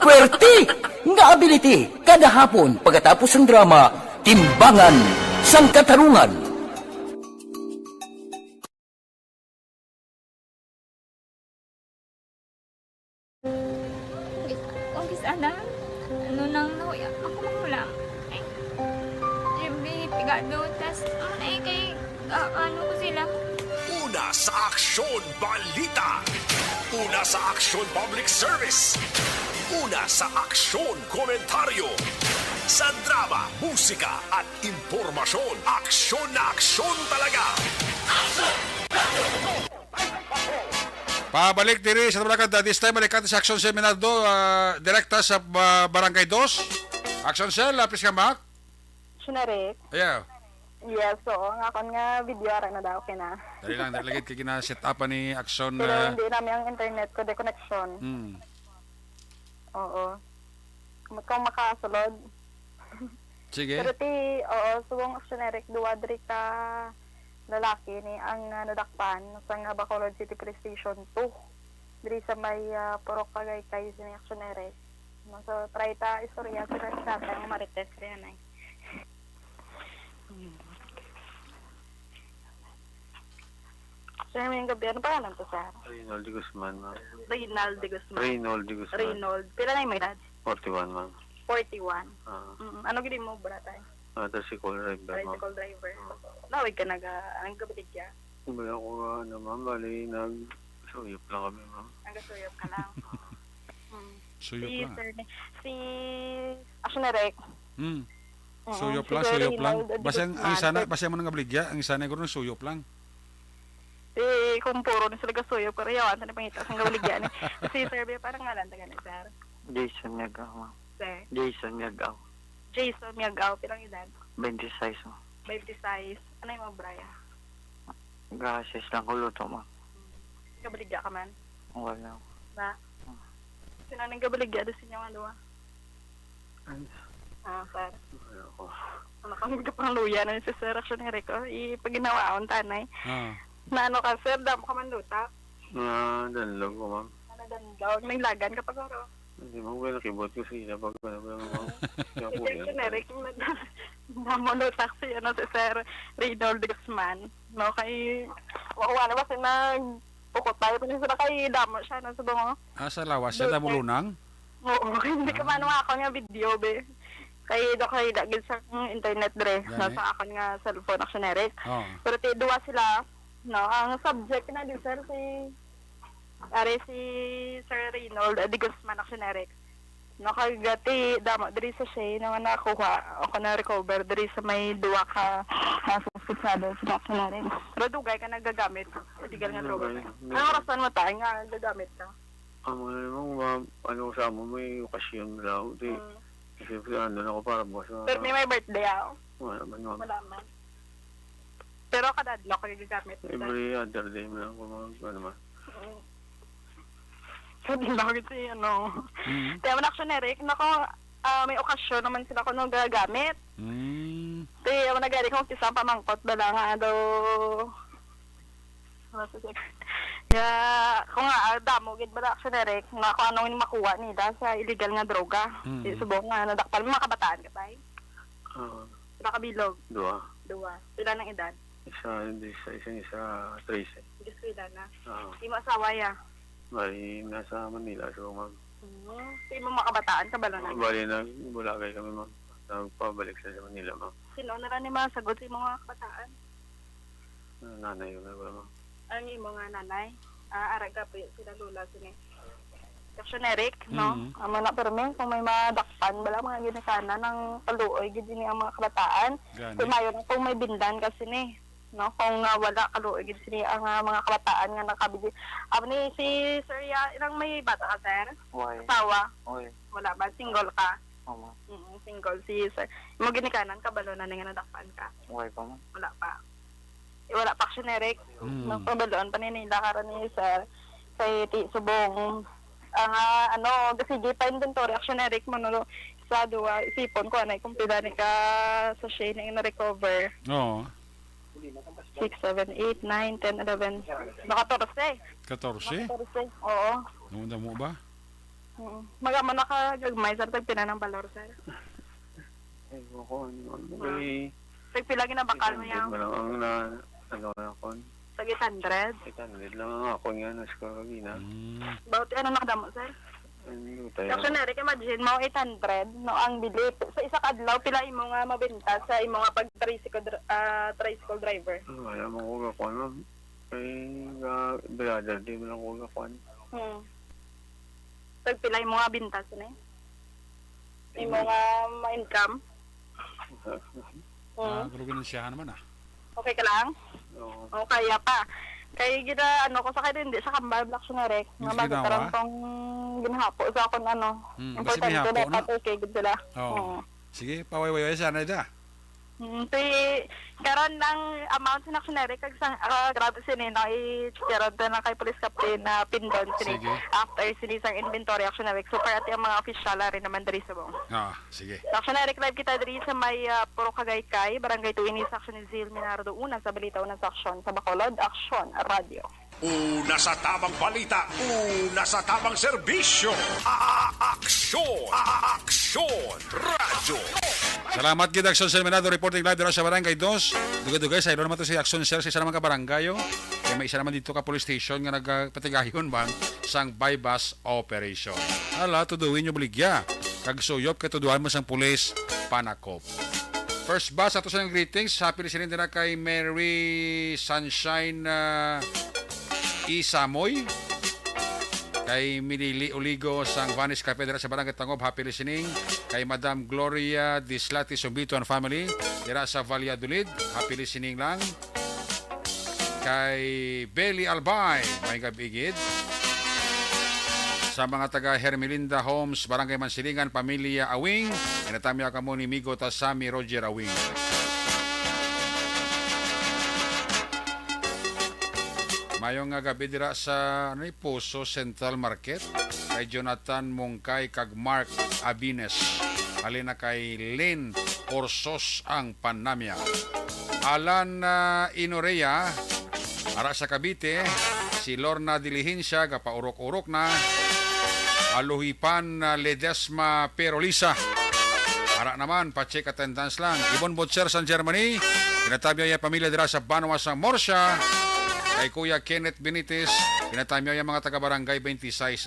Puwerte nga ability kada hapon pagkatapos sang drama, Timbangan sang Katarungan. Kung kis-ana, ano nang nahuya ako magmula. Ay, Jimmy, pigado, tas, ano na eh, kay, ah, ano ko sila. Una sa Aksyon Balita. Una sa Aksyon Public Service. Una sa Aksyon Komentaryo. Sa drama, musika, at impormasyon, aksyon na aksyon talaga. Pabalik diri sa Tabalakan, this time, balikan sa Aksyon Seminardo, ah, direkta sa ah, Barangay Dos. Aksyon Cell, lapis ka, Mac? Sinerik? Yeah. Yes, oo. Nga akon nga video, ara na daw, okay na. Dali lang, dali lang, kay gina-set up ni Aksyon Pero na... hindi namin ang internet ko, de connection. Hmm. Oo. Kung makasulod. Sige. Pero ti, oo, subong Aksyon Eric, duwa diri ka lalaki ni ang ah, nadakpan sa nga Bacolod City Police Station two. Diri sa may ah, Purok Kagaytay sa may Aksyon Eric. No, so, try ta istorya sila sa tatay ang Marites diyan eh. Sir, may gabi. Ano pangalan to, sir? Reynold de Guzman, ma'am. Reynald de Guzman. Reynold de Guzman. Reynold. Pila na yung edad? Forty-one, ma'am. Forty-one. Ah, Mm, ano gini mo, bratay? ah, tricycle driver, ma'am. Tricycle driver. Lawig ka naga, ang gabaligya. Wala ko nga, ano, ma'am. Bali, nag-suyop lang kami, ma'am. Nagasuyop ka lang. Mm. Suyop si lang. Sir, ni- si Action Eric. Hmm. Oo, Suyop si lang, Sir suyop lang. Reynald Basta ang Guzman. isa na, basta mo nang gabaligya, ang isa na guro suyop lang. Eh, kung puro na sila gasuyop, karayawan, sa pangita, sa gabaligya ni. Si Sir Bea, parang ngalan, taga na, sir? Jason Miagaw, ma'am. Sir? Jason Miagaw. Jason Miagaw, pilang edad? Twenty-six, ma'am. Twenty-six. Ano yung mga braya? Gasis lang ko luto, ma'am. Gabaligya ka man? Wala. Na? Sino nang gabaligya doon sa inyo nga duwa? Ay, Ah, sir. wala ko. Ano kami ka pang luya na si Sir Action Eric, oh. Ipaginawaon tanay. Ah. Na ano ka, sir, damo ka man luta. Nadanlog ko, ma'am. Ano danlog? Nanglagan ka pa, guro. Hindi, ma'am, kaya nakibot ko sa ila pag ano, ma'am. Kaya po Sir yan. Action Eric, damo luta si, ano, si Sir Reynold Guzman. No, kay, wala na ba siya nag-ukot tayo? Pero sila kay damo siya, no, sa bungo. Ah, sa lawas siya, damo lunang? Oo, hindi ka man ako nga video, be. Kay do kay dagil sa internet, dre. Gani. Nasa akon nga cellphone, Action Eric. Oh. Pero ti duwa sila, no? Ang subject na din, sir, si, are si Sir Reynold, eh, di Guzman, Action Eric. No, kag ti damo diri sa siya, no, nga nakuha, ako na recover diri sa may duwa ka, ah, sa ospital, sa Action Eric. Pero dugay ka nagagamit, illegal nga droga. Dugay. Anong rason mo tayo nga gagamit ka? Ang mga ano, mga, ano sa amo, may okasyon daw. Di, Mm. Kasi ano lang ako para bukas na. Pero may, may birthday, ah. Wala man, ma'am. Wala man. Pero kada adlaw ka gagamit. Every other day mo lang kung mga, ano man. Mm. Sa adlaw kasi, ano. Mm. Kaya man, Action Eric, nako, ah, may okasyon naman sila kung nung gagamit. Mm. Kaya man, nagari ko, kisa pamangkot, bala nga, daw, Kaya, kung nga, ah, damo gid bala, Action Eric, nga kung anong makuha nila sa illegal nga droga. Mm. Di subong nga, nadakpan, mga kabataan ka tayo. Ah, Nakabilog, dua. duwa. Pila ng edad? Isa, isa, isa, isa, trese. Eskwela na. Oo. Imo asawa ya? Bali, nasa Manila siya, ma'am. Hmm. Sa imo mga kabataan, kabalo na? Bali, nag-, bulagay kami, ma'am. Nagpabalik siya sa Manila, ma'am. Sino na lang ni masagot sa imo nga kabataan? Ah, nanay ko na ba, ma'am? Ang imo nga nanay? Ah, ara gabi sila lola sini. Action Eric, no? Mm. Amo na, permi, kung may madakpan, bala mga ginikanan, ang kaluoy gid ini ang mga kabataan. Gani. Kay maayo na kung may bindan kasi ni, no? Kung, ah, wala, kaluoy gid sini ang, ah, mga kabataan nga nakabili. Amo ni si Sir ya, ilang may bata ka, sir? Way. Asawa? Way. Wala ba? Single ka? Oo, ma'am. Mm, single si sir. Imo ginikanan, kabalo na ni nga nadakpan ka? Way pa, ma'am. Wala pa. Eh, wala pa, Action Eric. Mm. Nagpabaluan pa ni nila karon ni sir. Kay ti subong, ang, ah, ano, sige pa inventory, Action Eric, manalo sa duwa, isipon ko, anay, kung pila ni ka sachet na yung na-recover. Oo. Six, seven, eight, nine, ten, eleven. Naka katorse. Katorse? Naka katorse, oo. Nung damo ba? Oo. Magamo na ka gagmay, sir, tagpila ng balor, sir? Ay, ko, ano, ano, Ah. May Tagpila ginabakal mo eight hundred yan? Man lang ang na, ano, na, kon. Tag eight hundred? Eight hundred lang ang ako nga, ano, score kagina. Mm. About ano nakadamo, sir? Ano, tayo? Action Eric, imagine mo, eight hundred, no, ang bili. Sa isa ka adlaw, pila imo nga mabenta sa imo nga pag tricycle dr-, ah, tricycle driver? Ano, wala mo ko gakuan, ma'am. Ay, ga-, brother, di mo lang ko gakuan. Hmm. Tagpila imo nga bintas ni? Imo nga ma-income? Ah, Mm. Pero ginansyahan naman, ah. Okay ka lang? Oo. Okay, ya pa. Kay gina, ano ko sa kay hindi sa kambal, Black Sunarek, nga Hindi ginawa? magkaroon kong ginahapo sa akon, ano. Hmm, kasi Importante may hapo dapat na. Okay gid sila. Oo. Oo. Sige, pawayway sana da. Mm, ti, karon ang amount sa Action Eric, kag sang, ah, grabe sini, no? I, karon to na kay Police Captain, ah, Pindon sini. Sige. After sini sang inventory, Action Eric. So, para ti ang mga official, ari naman diri subong. Ah, sige. Action Eric, live kita diri sa may, ah, Purok Agaycay, Barangay Two ini sa Action ni Zil Minardo. Una sa balita, una sa aksyon. Sa Bacolod, Aksyon Radio. Una sa tamang balita, una sa tamang serbisyo. A-, a-, aksyon, a-, a-, aksyon, radyo. Salamat gid, Aksyon Sir Minardo, reporting live dira sa Barangay Dos. Dugay-dugay, sa ilo naman to si Aksyon Sir, sa isa naman ka barangay, oh. Kaya may isa naman dito ka police station nga nagpatigayon man sang buy-bust operation. Ala, tuduin nyo baligya. Kag suyop kay tuduhan mo sang pulis, panakop. First batch, ato sa greetings. Happy listening din na kay Mary Sunshine, ah, Isamoy. Kay Milili Oligo sang Vanis Cafe dira sa Barangay Tangob, happy listening. Kay Madam Gloria Dislati Sumbito and family dira sa Valladolid, happy listening lang. Kay Belly Albay, may gab-i gid. Sa mga taga Hermelinda Homes, Barangay Mansilingan, Pamilya Awing, inatamya kamo ni Migo ta Sammy Roger Awing. Mayong nga gabi dira sa, ano ni, Poso Central Market. Kay Jonathan Mungkay kag Mark Abines. Halin na kay Lynn Orsos ang panamya. Alan, ah, Inorea, ara sa Cavite, si Lorna Diligencia, gapaurok-urok na. Aluhipan, ah, Ledesma Perolisa. Ara naman, pa-check attendance lang. Ibon Butcher sang Germany, ginatamyaw ya pamilya dira sa Banwa sang Murcia. Kay Kuya Kenneth Benitez, ginatamyaw ya mga taga Barangay twenty-six.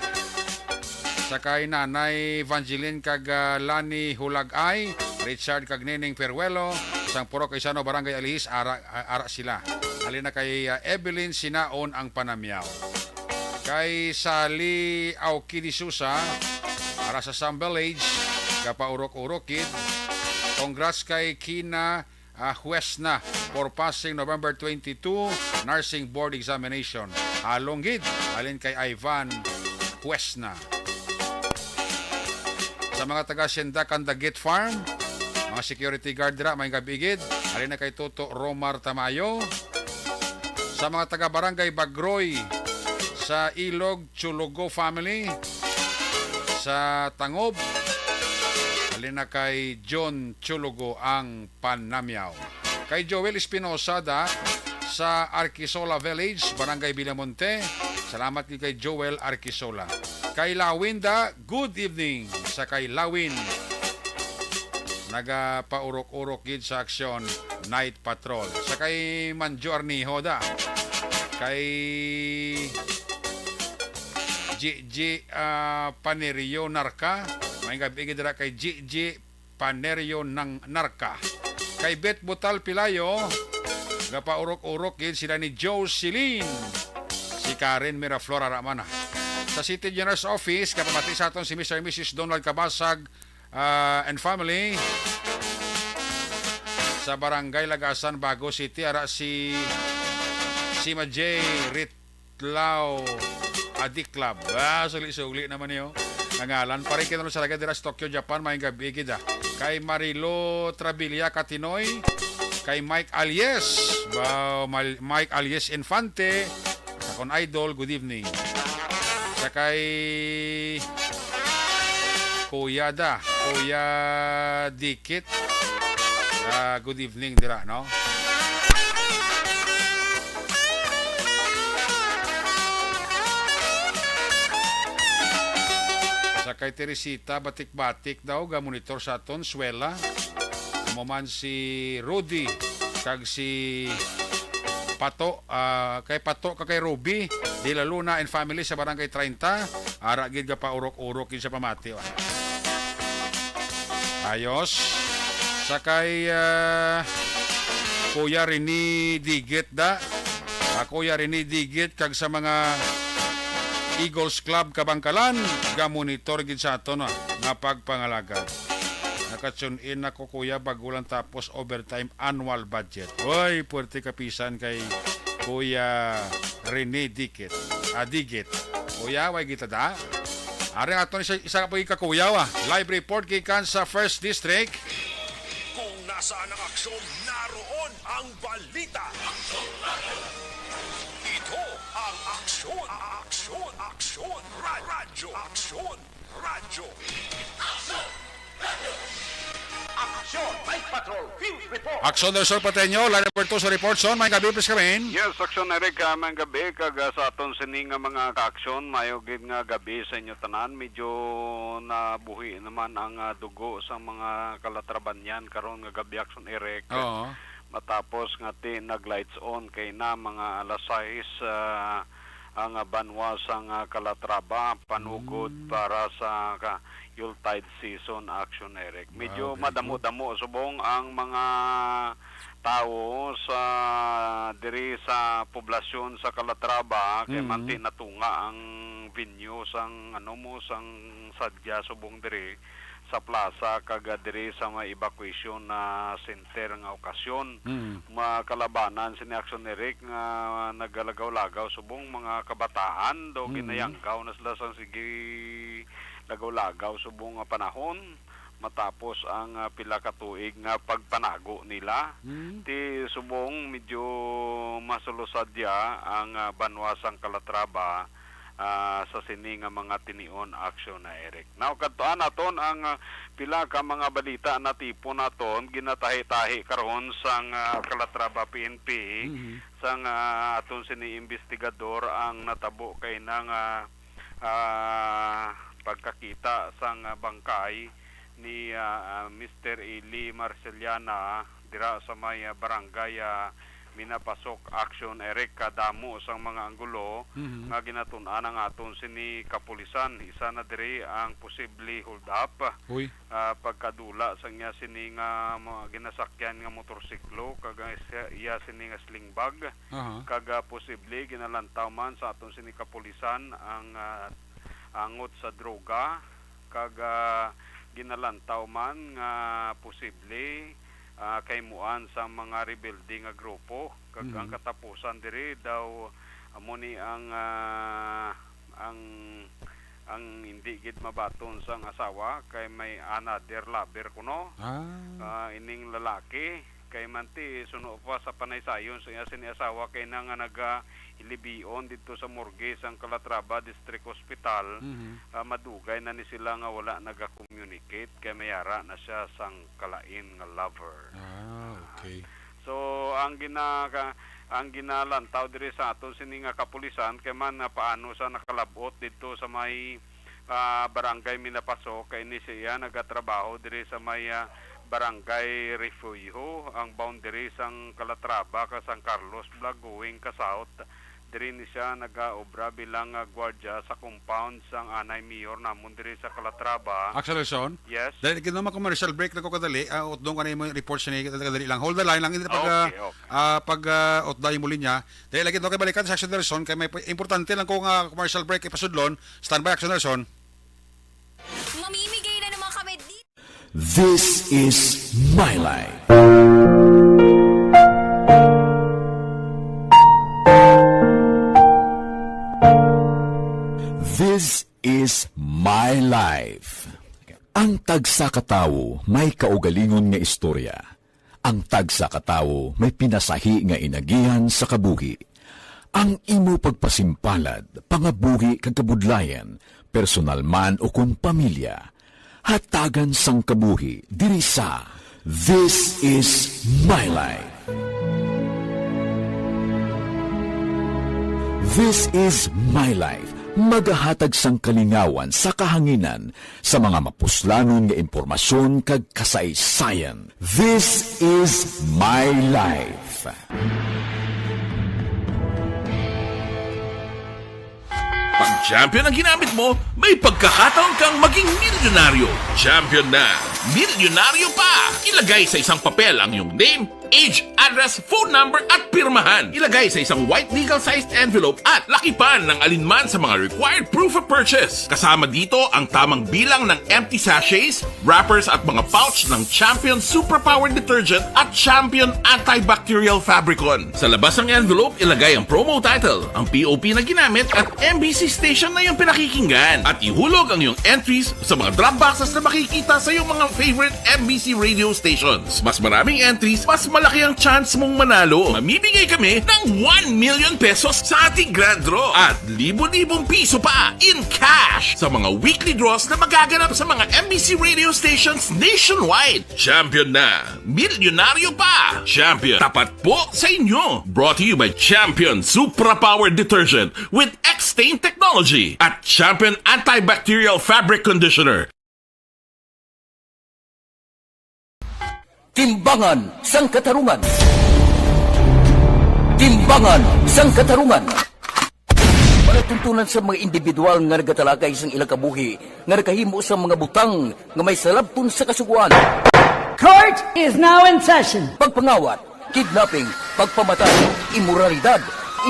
Sa kay Nanay Evangeline kag, ah, Lani Hulagay, Richard kag Neneng Peruelo, sang Purok Isano, Barangay Alihis, ara, ara sila. Halin na kay, ah, Evelyn Sinaon ang panamyaw. Kay Sally Aukidi Susa, ara sa Sam Village, gapaurok-urok gid. Congrats kay Kina, ah, Huesna for passing November twenty-two nursing board examination. Halong gid, halin kay Ivan Huesna. Sa mga taga Sienda Candagit Farm, mga security guard dira, may gab-i gid. Halin na kay Toto Romar Tamayo. Sa mga taga Barangay Bagroy, sa Ilog Chulugo family, sa Tangob, halin na kay John Chulugo ang panamyaw. Kay Joel Espinosa da sa Arquisola Village, Barangay Villamonte. Salamat gid kay Joel Arquisola. Kay Lawin da, good evening sa kay Lawin. Nagapaurok-urok gid sa aksyon, night patrol. Sa kay Manjo Arnijo da. Kay Gigi, ah, Panerio Narca. May gabi gid dira kay Gigi Panerio ng Narca. Kay Bet Butal Pilayo, gapaurok-urok gid sila ni Jocelyn. Si Karen Miraflor ara man, ah. Sa City Engineers Office, kapamati sa aton si Mister and Missus Donald Kabasag, ah, and family. Sa Barangay Lagasan, Bago City, ara si Sima J. Ritlao Adiklab. Ah, suli-suli naman niyo. Ang ngalan. Pare, kita sa lagay dira sa Tokyo, Japan, may gabi gid, ah. Kay Marilo Trabilia Katinoy, kay Mike Alies. Wow, Mal-, Mike Alies Infante. Akon idol, good evening. Sa kay Kuya da, Kuya Dikit. Ah, good evening dira, no? Sa kay Teresita, batik-batik daw, ga-monitor sa aton, Swela. Amo man si Rudy, kag si Pato, ah, kay Pato ka kay Ruby, Dila Luna and family sa Barangay treinta, ara gid gapaurok-urok gid sa pamati, ah. Ayos. Sa kay, ah, Kuya Rene Digit da. Ah, Kuya Rene Digit kag sa mga Eagles Club Kabangkalan, ga-monitor gid sa aton, ah, nga pagpangalagad. Naka-tune in ako, kuya, bago lang tapos overtime annual budget. Oy, puwerte kapisan kay Kuya Rene Dikit. Ah, Digit. Kuya, way kita da. Ari aton isa, isa ka pagkakakuyaw, ah. Live report gikan sa First District. Kung nasaan ang aksyon, naroon ang balita. Ito ang Aksyon, Aksyon, Aksyon, Ra-, Radyo, Aksyon, Radyo. Aksyon! Night Patrol Field Report. Aksyon del Sur Pateño, line number two sa report. Son, may gabi, please come in. Yes, Aksyon Eric, ah, may gabi, kag, ah, sa aton sini nga mga kaaksyon, mayo gid nga gabi sa inyo tanan. Medyo nabuhi naman ang, ah, dugo sa mga Calatrabañan karon nga gabi, Aksyon Eric. Oo. Matapos nga ti nag-lights on kay na mga alas sais, ah, ang, ah, banwa sang, ah, Calatrava, panugod Mm. para sa ka-, Yuletide season, Aksyon Eric. Medyo Ah, very good. madamo-damo subong ang mga tawo sa, diri sa poblasyon sa Calatrava, kay Mm. manti natunga ang venue sang, ano mo, sang sadya subong diri sa plaza kag, ah, diri sa may evacuation na center nga okasyon. Mm. Makalabanan sini, Aksyon Eric, nga nagalagaw-lagaw subong mga kabataan daw Mm. ginayanggaw na sila sang sige lagaw-lagaw subong nga panahon matapos ang, ah, pila ka tuig nga pagpanago nila. Mm. Ti subong medyo masulusad ya ang, ah, banwa sang Calatrava, ah, sa sini nga mga tinion aksyon na, Eric. Now, kadtuan naton ang, ah, pila ka mga balita natipon naton, ginatahi-tahi karon sang, ah, Calatrava P N P, Mhm. sang, ah, aton sini investigador ang natabo kay nang, ah, ah, pagkakita sang, ah, bangkay ni, ah, ah, Mister Eli Marceliana dira sa may, ah, barangay, ah, Minapasok. Aksyon, Eric, kadamo sang mga anggulo Mhm. nga ginatun-an ang aton sini kapulisan. Isa na diri ang posible hold up, Uy. ah, pagkadula sa iya sini nga mga ginasakyan nga motorsiklo kag ang siya, iya sini nga sling bag. Aha. Kag, ah, posible ginalantaw man sa aton sini kapulisan ang, ah, angot sa droga, kag, ah, ginalantaw man nga posible, ah, kahimuan sang mga rebelde nga grupo, kag ang Mhm. katapusan diri daw amo ni ang, ah, ang, ang hindi gid mabaton sang asawa kay may another lover kuno. Ah. Ah, ining lalaki kay manti suno pa sa panaysayon sa iya sini asawa kay na nga naga ilibion didto sa morgue sang Calatrava District Hospital, Mhm. ah, madugay na ni sila nga wala naga-communicate kay may ara na siya sang kalain nga lover. Ah, okay. So, ang gina-, ka-, ang ginalantaw diri sa aton sini nga kapulisan kay man nga paano sa nakalab-ot didto sa may, ah, Barangay Minapaso, kay ini siya nagatrabaho diri sa may, ah, Barangay Refugio, ang boundary sang Calatrava kag San Carlos, Blagoing ka south, Diri ni siya nagaobra bilang, ah, gwardya sa compound sang anay mayor namon diri sa Calatrava. Action Nelson? Yes. Dali, gid naman commercial break na ko kadali. Ah, utdong ka na yung reports ni kadali lang. Hold the line lang. Hindi pag, ah, Okay, okay. ah, pag, ah, utda yung muli niya. Dali lagi, no, kay balikan sa Action Nelson. Kay may importante lang ko nga commercial break ipasudlon. Standby, Action Nelson. Mamimigay na naman kami di- This is my life. This is my life. Ang tagsa ka tawo may kaugalingon nga istorya. Ang tagsa ka tawo may pinasahi nga inagihan sa kabuhi. Ang imo pagpasimpalad, pangabuhi kag kabudlayan, personal man o kon pamilya, hatagan sang kabuhi diri sa This Is My Life. This Is My Life, magahatag sang kalingawan sa kahanginan sa mga mapuslanon nga impormasyon kag kasaysayan. This Is My Life. Pag champion ang ginamit mo, may pagkakataon kang maging milyonaryo. Champion na, milyonaryo pa! Ilagay sa isang papel ang iyong name, age, address, phone number, at pirmahan. Ilagay sa isang white legal-sized envelope at lakipan ng alinman sa mga required proof of purchase. Kasama dito ang tamang bilang ng empty sachets, wrappers, at mga pouch ng Champion Superpower Detergent at Champion Antibacterial Fabricon. Sa labas ng envelope, ilagay ang promo title, ang P O P na ginamit, at M B C station na iyong pinakikinggan. At ihulog ang iyong entries sa mga drop boxes na makikita sa iyong mga favorite M B C radio stations. Mas maraming entries, mas malaki ang chance mong manalo. Mamimigay kami ng one million pesos sa ating grand draw at libo-libong piso pa in cash sa mga weekly draws na magaganap sa mga M B C radio stations nationwide. Champion na! Milyonaryo pa! Champion, tapat po sa inyo! Brought to you by Champion Supra Power Detergent with X-Stain Technology at Champion Antibacterial Fabric Conditioner. Timbangan sang Katarungan. Timbangan sang Katarungan. Palatuntunan sa mga individual nga nagatalakay sang ilang kabuhi nga nakahimo sa mga butang nga may salabton sa kasugoan. Court is now in session. Pagpangawat, kidnapping, pagpamatay, imoralidad,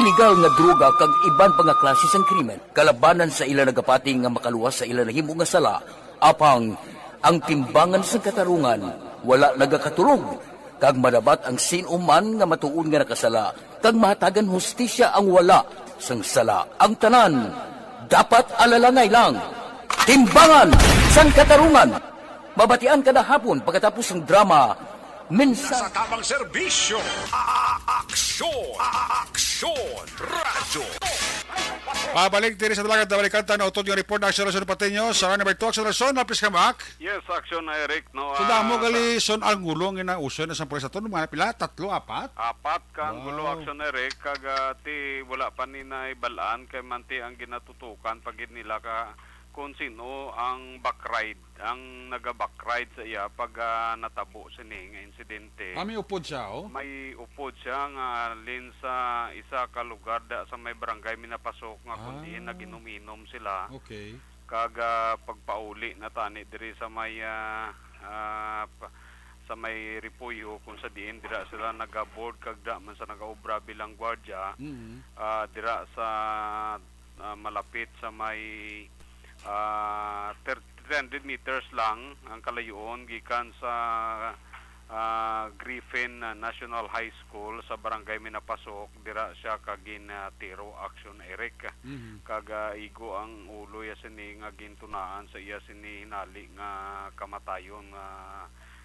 iligal nga droga kag iban pa nga klase sang krimen kalabanan sa ila nagapati nga makaluwas sa ila nahimo nga sala. Apang ang timbangan sang katarungan wala nagakatulog, kag madabat ang sin-o man nga matuod nga nakasala, kag mahatagan hustisya ang wala sang sala. Ang tanan dapat alalangay lang. Timbangan sang Katarungan. Mabatian kada hapon pagkatapos sang drama, mensahe. Sa tamang serbisyo, a-, a-, aksyon, a-, a-, aksyon, radyo. Pabalik diri sa Dalagan, Dabalikanta na utod nga report na Aksyon Rason Pateño sa round number two. Aksyon Rason, napis ka, Mac? Yes, Aksyon Eric, no, So, damo ah, gali sa son anggulo ang ginauso na sa pulis ato, mga pila? Tatlo, apat? Apat ka anggulo, Wow. Aksyon Eric, kag, ah, ti wala pa ni naibalaan kay manti ang ginatutukan pa gid nila ka kung sino ang backride, ang naga-backride sa iya pag, ah, natabo sini nga insidente. Ah, may upod siya, oh? May upod siya nga halin sa isa ka lugar da sa may barangay Minapasok nga kung Ah. diin nag-inom-inom sila. Okay. Kag, ah, pagpauli na tani diri sa may, ah, ah, pa-, sa may Repollo kung sa diin dira sila nagaboard kag da man sa nagaobra bilang gwardya. Mhm. Ah, dira sa, ah, malapit sa may, ah, ter-, three hundred meters lang ang kalayoon gikan sa, ah, Griffin, ah, National High School sa Barangay Minapasok. Dira siya ka gin, ah, tiro, Aksyon Eric. Mhm. Kag, ah, igo ang ulo ya sini nga gintunaan sa iya sini hinali nga kamatayon nga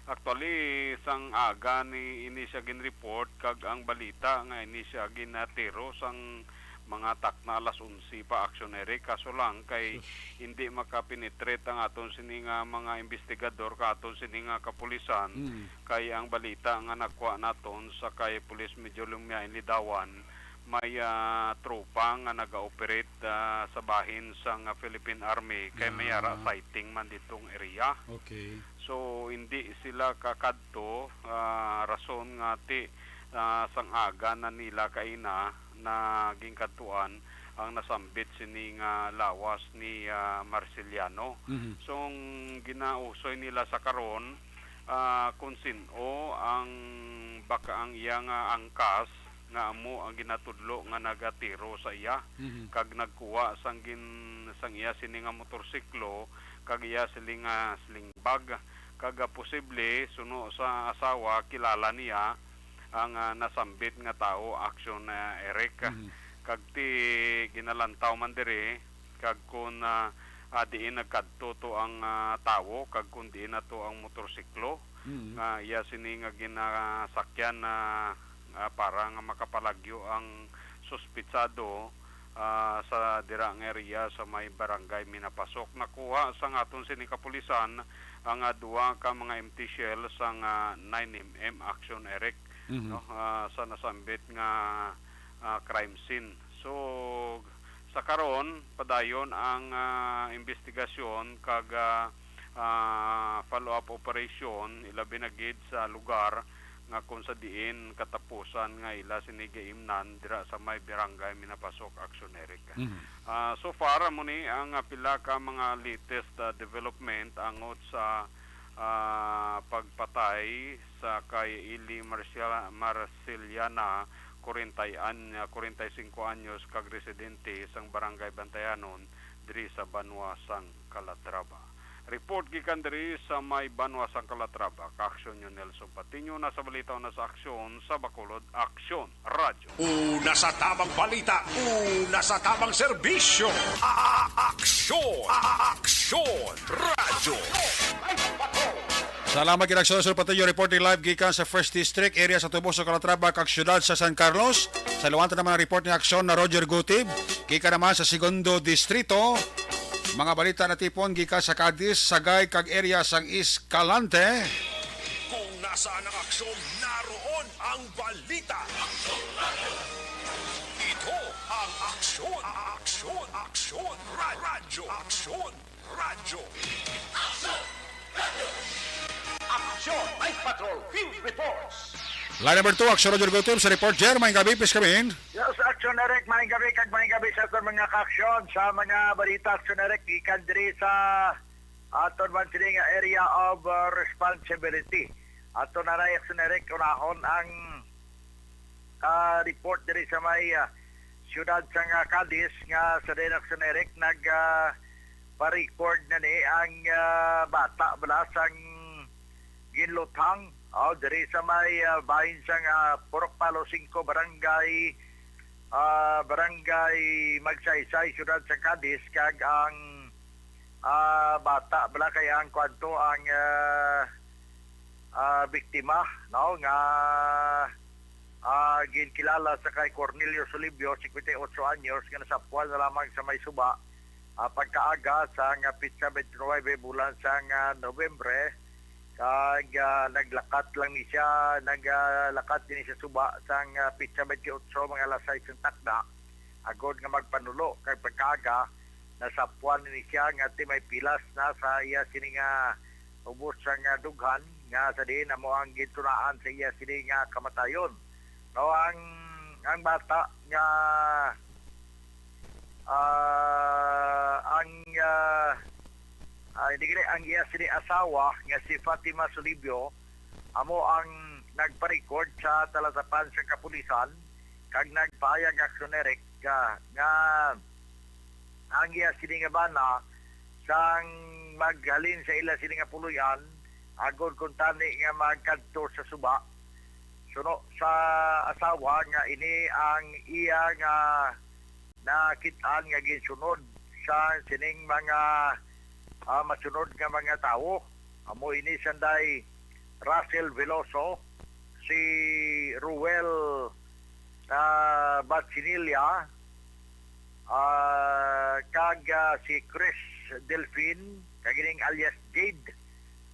actually sang aga ni ini siya gin-report kag ang balita nga ini siya ginatiro sang mga takna alas onse pa, Aksyon Eric. Kaso lang kay Sus. hindi makapenetrate ang aton sini nga mga investigador ka aton sini nga kapulisan Mm. kay ang balita nga nakuha naton sa kay Police Major Lumiain Lidawan may, ah, tropa nga naga-operate, ah, sa bahin sang Philippine Army kay may ara Ah. sighting man ditong area. Okay. So, hindi sila kakadto, ah, rason nga ti, ah, sang aga na nila kaina na gingkadtuan ang nasambit sini nga lawas ni, ah, Marceliano. Mhm. So, ang ginausoy nila sa karon, ah, kung sin-o ang baka ang iya nga angkas nga amo ang ginatudlo nga nagatiro sa iya Mhm. kag nagkuha sang gin-, sang iya sini nga motorsiklo kag iya sili nga sling bag, kag, ah, posible suno sa asawa kilala niya ang, ah, nasambit nga tawo, Action, ah, Eric. Mhm. Kag ti ginalantaw man diri kag kun, ah, ah, diin nagkadto to ang, ah, tawo kag kun diin na to ang motorsiklo Mhm. nga iya sini nga ginasakyan na, ah, para nga makapalagyo ang suspitsado, ah, sa dira nga area sa may Barangay Minapasok. Nakuha sang aton sini kapulisan ang, ah, duha ka mga empty shell sang, ah, nine M M, Action Eric, Mhm. no, ah, sa nasambit nga, ah, crime scene. So, sa karon, padayon ang, ah, investigasyon kag, ah, ah, follow-up operation, ilabi na gid sa lugar nga kung sa diin katapusan nga ila sini giimnan dira sa may Barangay Minapasok, Action Eric. Mhm. Ah, so far, amo ni ang, ah, pila ka mga latest, ah, development angot sa, ah, pagpatay sa kay Eli Marcia-, Marceliana, forty an-, forty y cinco anyos, kag residente sang Barangay Bantayanon diri sa Banwa sang Calatrava. Report gikan diri sa may Banwa sang Calatrava, Kaaksyon niyo Nelson Patiño, nasa balita, una sa aksyon, sa Bacolod, Aksyon Radyo. Una sa tamang balita, una sa tamang serbisyo. A-, a-, aksyon, a-, a-, aksyon, radyo. Salamat gid, Aksyon Nelson Patiño, reporting live gikan sa First District area sa Toboso, Calatrava, kag siyudad sa San Carlos. Sa luwanta naman ang report ni Aksyon na Roger Gutib, gikan naman sa Segundo Distrito. Mga balita natipon gikan sa Cadiz, Sagay, kag area sang Escalante. Kung nasaan ang aksyon, naroon ang balita. Ito ang Aksyon, Aksyon, Aksyon, Ra-, Radyo, Aksyon, Radyo. Aksyon, Night Patrol, Field Reports. Line number two, Aksyon Roger Gutib sa report. Jer, maayong gabi, please come in. Yes, Aksyon Eric, maayong gabi, kag maayong gabi sa aton mga kaaksyon, sa mga balita, Aksyon Eric, gikan diri sa aton man sini nga area of, uh, responsibility. Aton na na, Aksyon Eric, unahon ang, ah, report diri sa may, ah, siyudad sang, ah, Cadiz, nga sa din, Aksyon Eric, nag, ah, pa-record na ni ang, ah, bata bala sang ginluthang, oh, diri sa may, ah, bahin sang, ah, Purok Palo Singko, Barangay, ah, Barangay Magsaysay, siyudad sa Cadiz, kag ang, ah, bata bala kay ang kwanto ang, ah, ah, biktima, no, nga, ah, ginkilala sa kay Cornelio Solibio, singkwenta y otso anyos, nga nasapwan na lamang sa may suba, ah, pagkaaga sang, ah, petsa twenty-nine, bulan sang, ah, Nobyembre, kag, ah, naglakat lang ni siya, naglakat din siya suba sang, ah, petsa twenty-eight, mga alas sais ng takna, agod nga magpanulo kag pagkaaga, nasapwan ni siya nga ti may pilas na sa iya sini nga ubos sang, ah, dughan, nga sa diin amo ang gintunaan sa iya sini nga kamatayon. No, ang, ang bata nga, ah, ang, ah, ah, hindi gani, ang iya sini asawa nga si Fatima Solibio amo ang nagpa-record sa talatapan sa kapulisan kag nagpahayag, Aksyon Eric, nga, nga ang iya sini nga bana sang maghalin sa ila sini nga puloy-an, agod kuntani nga magkadto sa suba. Suno sa asawa nga ini ang iya nga nakit-an nga ginsunod sa sining mga, ah, masunod nga mga tawo. Amo ini sanday Russell Veloso, si Ruel, ah, Batsinilla, ah, kag, ah, si Chris Delfin, kag ining alias Jade.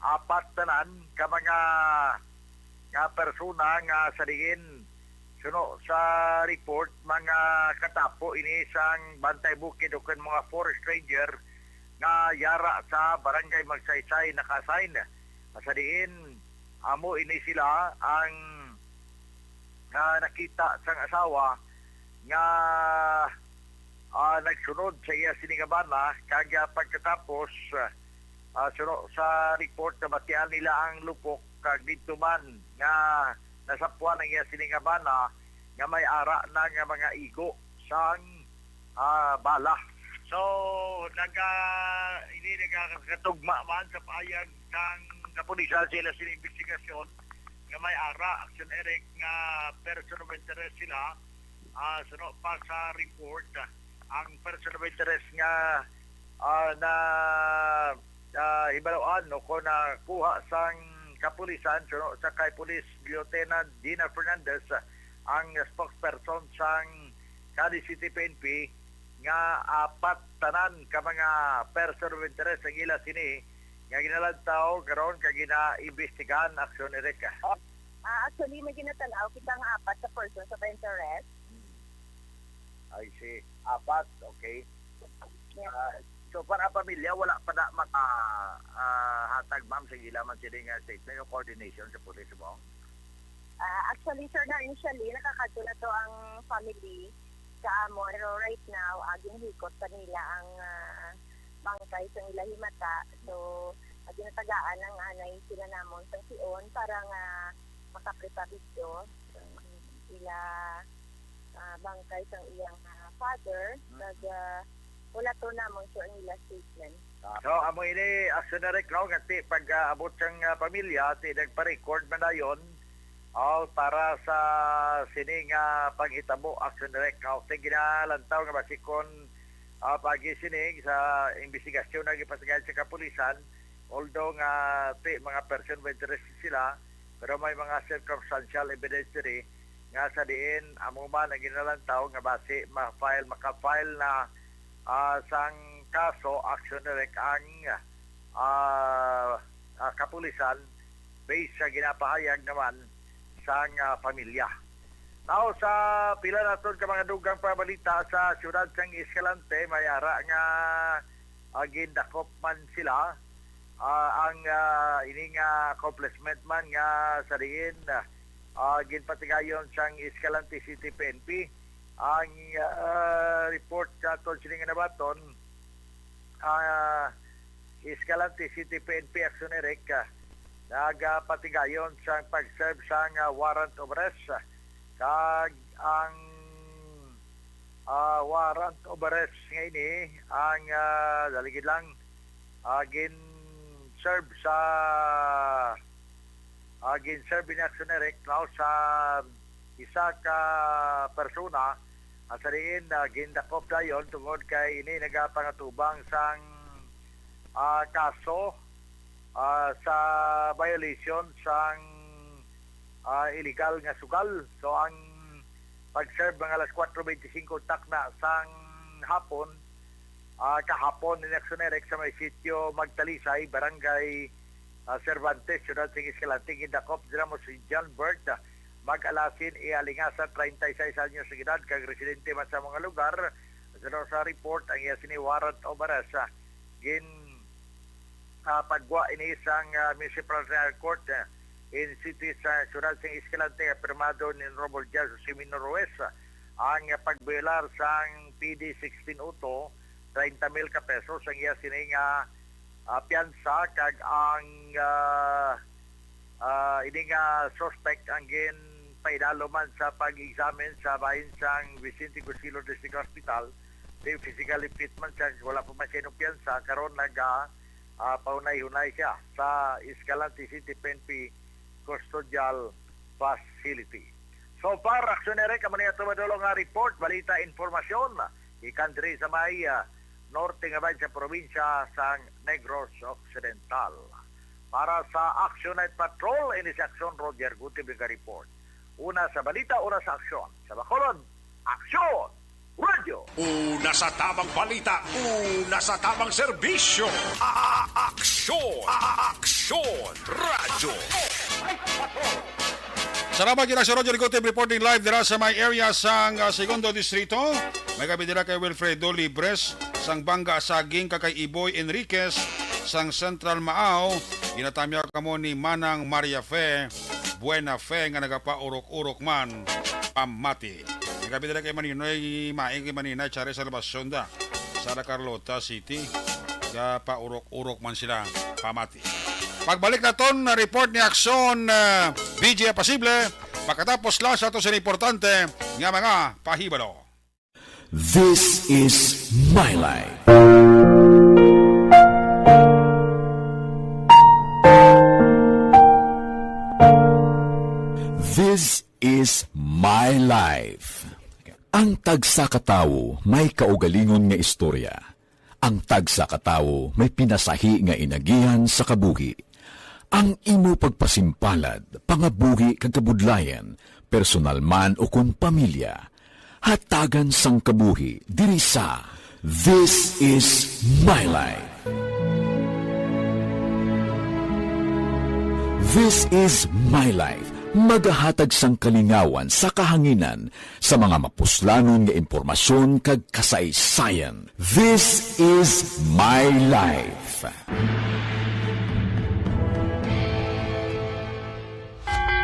Apat tanan ka mga, nga persona nga sa diin, suno sa report, mga katapo ini sang Bantay Bukid ukon mga four stranger nga yara sa Barangay Magsaysay naka-assign. Sa diin, amo ini sila ang, ah, nakita sang asawa nga, ah, nagsunod sa iya sini nga bana, kag, ah, pagkatapos, ah, suno sa report, nabatian nila ang lupok, kag didto man nga nasapuan ang iya sini nga bana nga may ara na nga mga igo sang, ah, bala. So, naga, ini nagakatugma man sa pahayag sang kapulisan sa ila sini investigasyon nga may ara, Action Eric, nga person of interest sila, ah, suno pa sa report, ah, ang person of interest nga, ah, na, ah, hibaluan o kon nakuha sang kapulisan, suno sa kay Police Lieutenant Dina Fernandez, ah, ang spokesperson sang Cadiz City P N P, nga apat tanan ka mga person of interest ang ila sini nga ginalantaw karon kag ginaimbestigahan, Action Eric. Ah, actually, may ginatanaw kita nga apat sa persons of interest. Hmm. I see. Apat, okay. Yes. Ah, so, para pamilya, wala pa na maka, ah, hatag, ma'am, sa ila man sini nga statement o coordination sa pulis mo? Ah, actually, sir, na initially, nakakadto na to ang family sa amo. Pero right now, ah, ginhikot pa nila ang, ah, bangkay sa ila himata. So, ah, ginatagaan ang anay sila namon sa Sion para nga makapreparasyon sa ila, ah, bangkay sang iyang, ah, father. Mm. Kag, ah, wala to namon, sir, ang ila statement. So, amo ini, Action Eric, no, nga ti pag, ah, abot sang, ah, pamilya, ti nagpa-record man dayon, oh, para sa sini nga panghitabo, Action Eric, no. Ti ginalantaw nga basi kon, ah, pagi sini sa imbestigasyon nga gipatigayon sa kapulisan, although nga ti mga person of interest sila, pero may mga circumstantial evidence diri nga sa diin amo man ang ginalantaw nga basi ma-file, maka-file na, ah, sang kaso, Action Eric, ang, ah, ah, kapulisan based sa ginapahayag naman sang, ah, pamilya. Now, sa pila naton ka mga dugang pabalita sa siyudad sang Escalante, may ara nga, ah, gindakop man sila. Ah, ang, ah, ini nga accomplishment man nga sa diin, ah, ginpatigayon sang Escalante City P N P. Ang, ah, report sa aton sini nga nabaton, ah, Escalante City P N P Action Eric, ah, nagapatigayon sang pag-serve sang, ah, warrant of arrest, ah, kag ang, ah, warrant of arrest nga ini ang, ah, daligid lang, ah, gin-serve sa, ah, gin-serve ni Action Eric, no, sa isa ka persona, ah, sa diin, ah, gindakop dayon tungod kay ini nagapangatubang sang, ah, kaso, ah, sa violation sang, ah, illegal nga sugal. So, ang pag-serve mga alas kuwatro bente singko takna sang hapon, ah, kahapon ni Action Eric sa may sitio Magtalisay, Barangay, ah, Cervantes, Siyudad sing Escalante, gindakop dira mo si John Bert, ah, Mag-Alasin, Ialingasa, treinta y seis anyos sa edad, kag residente man sa mga lugar. Suno sa report, ang iya sini warrant of arrest, ah, gin, ah, pagwa ini sang, ah, Municipal Trial Court, ah, in City sa Siyudad sing Escalante, pirmado ni Honorable Judge Jimino Ruiz, ah, ang pagboyolar sang P D sixteen oh two, treinta mil ka pesos ang iya sini nga, ah, piyansa, kag ang, ah, ah, ini nga suspect ang ginpaidalo man sa pag-examine sa bahin sang Vicente Cosilo District Hospital. Di physically fit man siya, wala pa man siya inumpiyansa. Karon naga, ah, pahunay-hunay siya sa Escalante City P N P Custodial Facility. So far, Action Eric, amo ni ato madulong nga report, balita, impormasyon, ikan diri sa may, ah, norte nga bahin sa probinsya sang Negros Occidental. Para sa Action Night Patrol, ini si Action Roger Gutib nga report. Una sa balita, una sa aksyon. Sa Bacolod, Aksyon! Radyo! Una sa tamang balita, una sa tamang serbisyo. A-, a-, aksyon! A-, a-, aksyon! Radyo! Salamat gid sa Roger Gutib reporting live dira sa may area sang, ah, Segundo Distrito. May gabi dira kay Wilfredo Libres sang Banga Saging, kag kay Iboy Enriquez sang Central Maao. Ginatamyaw kamo ni Manang Maria Fe Buena Fe nga nagapaurok-urok man pamati. Gabi dala kay Maninoy, maing kay Manina, Charis Salvacion da. Sara Carlota City. Ga paurok-urok man sila pamati. Pagbalik naton, report ni Aksyon, ah, B J Apasible. Pagkatapos lang sa ato sa importante nga mga pahibalo. This is My Life. This is My Life. Ang tagsa ka tawo may kaugalingon nga istorya. Ang tagsa ka tawo may pinasahi nga inagihan sa kabuhi. Ang imo pagpasimpalad, pangabuhi kag kabudlayan, personal man o kon pamilya, hatagan sang kabuhi diri sa This is My Life. This is My Life, magahatag sang kalingawan sa kahanginan sa mga mapuslanon nga impormasyon kag kasaysayan. This is My Life.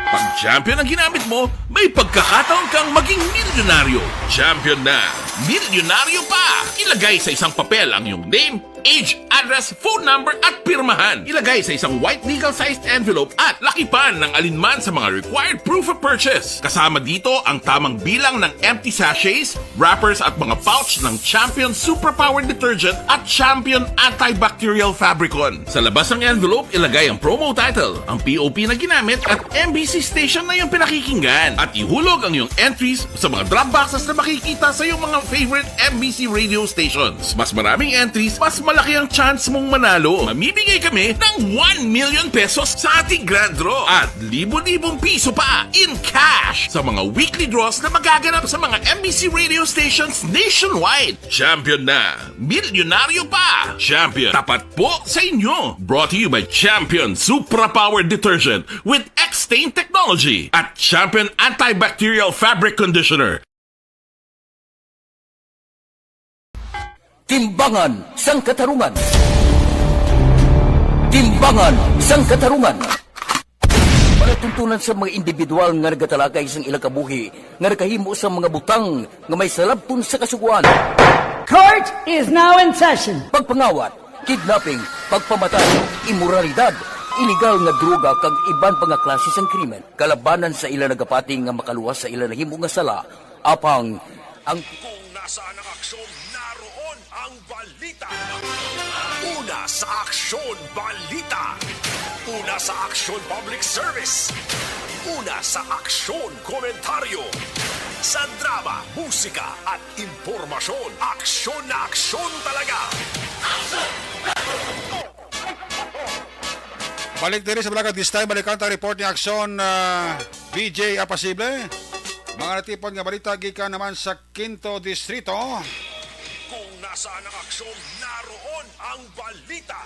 Pag champion ang ginamit mo, may pagkakataon kang maging milyonaryo. Champion na, milyonaryo pa! Ilagay sa isang papel ang iyong name, age, address, phone number, at pirmahan. Ilagay sa isang white legal-sized envelope at lakipan ng alinman sa mga required proof of purchase. Kasama dito ang tamang bilang ng empty sachets, wrappers at mga pouch ng Champion Superpower Detergent at Champion Antibacterial Fabricon. Sa labas ng envelope, ilagay ang promo title, ang P O P na ginamit at M B C station na iyong pinakikinggan. At ihulog ang iyong entries sa mga drop boxes na makikita sa iyong mga favorite M B C radio stations. Mas maraming entries, mas malaki ang chance mong manalo. Mamimigay kami ng one million pesos sa ating grand draw at libo-libong piso pa in cash sa mga weekly draws na magaganap sa mga M B C radio stations nationwide. Champion na! Milyonaryo pa! Champion, tapat po sa inyo! Brought to you by Champion Supra Power Detergent with X-Stain Technology at Champion Antibacterial Fabric Conditioner. Timbangan sang Katarungan. Timbangan sang Katarungan. Palatuntunan sa mga individual nga nagatalakay sang ilang kabuhi nga nakahimo sa mga butang nga may salabton sa Kasugoan. Court is now in session. Pagpangawat, kidnapping, pagpamatay, imoralidad, iligal nga droga kag iban pa nga klase sang krimen kalabanan sa ila nagapati nga makaluwas sa ila nahimo nga sala, apang ang Kung nasaan ang aksyon, naroon ang balita. Una sa Aksyon Balita. Una sa Aksyon Public Service. Una sa Aksyon Komentaryo. Sa drama, musika, at impormasyon, aksyon na aksyon talaga. Balik diri sa Balaga This Time, balikan ta report ni Aksyon, ah, B J Apasible. Mga natipon nga balita gikan naman sa Quinto Distrito. Kung nasaan ang aksyon, naroon ang balita.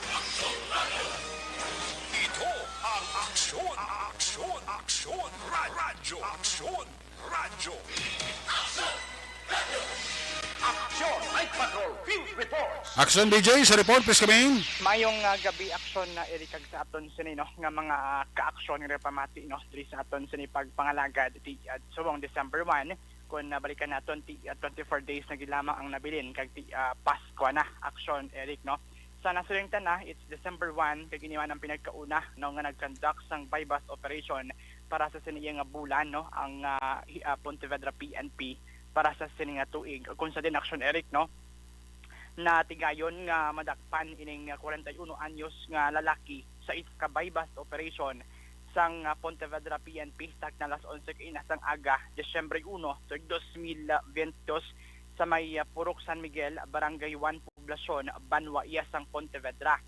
Ito ang Aksyon, Aksyon, Aksyon, Ra-, Radyo, Aksyon, Radyo. Aksyon, Night Patrol, Field Reports. Aksyon, B J, sa report, please come in. Mayong, ah, gabi, Aksyon, na Eric, kag sa aton sini, no, nga mga, ah, kaaksyon nga pamati, no, diri sa aton sini pagpangalagad ti, ah, subong December one, kung nabalikan naton ti, ah, twenty-four days na gid lamang ang nabilin kag ti, ah, Paskwa na, Aksyon, Eric, no. Sa nasiling tana, it's December one, kag ini man ang pinagkauna, no, nga nag-conduct sang buy-bust operation para sa sini nga bulan, no, ang, ah, hi-, ah, Pontevedra P N P para sa sini nga tuig. Kung sa din, Aksyon, Eric, no, natigayon nga madakpan ining kwarenta y uno anyos nga lalaki sa isa ka buy-bust operation sang, ah, Pontevedra P N P sa takna alas onse kaina sang aga, Disyembre uno, tuig dos mil bente dos, sa may, ah, Purok San Miguel, Barangay one, Poblacion, banwa iya sang Pontevedra.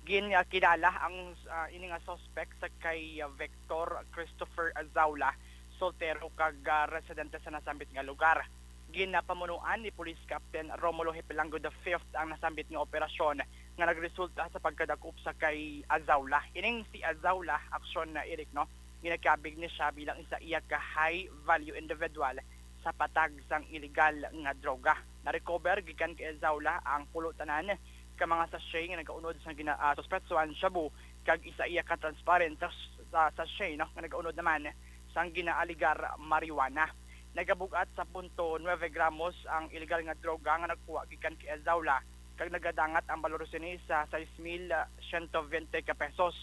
Gin, ah, kilala ang, ah, ini nga suspect sa kay, ah, Vector Christopher Azaula, soltero kag, ah, residente sa nasambit nga lugar. Ginapamunuan ni Police Captain Romulo Hipilango the fifth ang nasambit nga operasyon nga nagresulta sa pagkadakop sa kay Azaula. Ining si Azaula, Aksyon, na Eric, no, ginakabig ni siya bilang isa iya ka high value individual sa patag sang iligal nga droga. Na-recover gikan kay Azaula ang pulo tanan ka mga sachet nga nagaunod sang gina-, ah, suspetsohan shabu kag isa iya ka transparent sa, sa sachet, no, nga nagaunod naman sang ginaaligar marijuana. Nagabug-at sa punto nuebe gramos ang iligal nga droga nga nakuha gikan kay Azaula, kag nagadangat ang balor sini sa sais mil siyento bente ka pesos.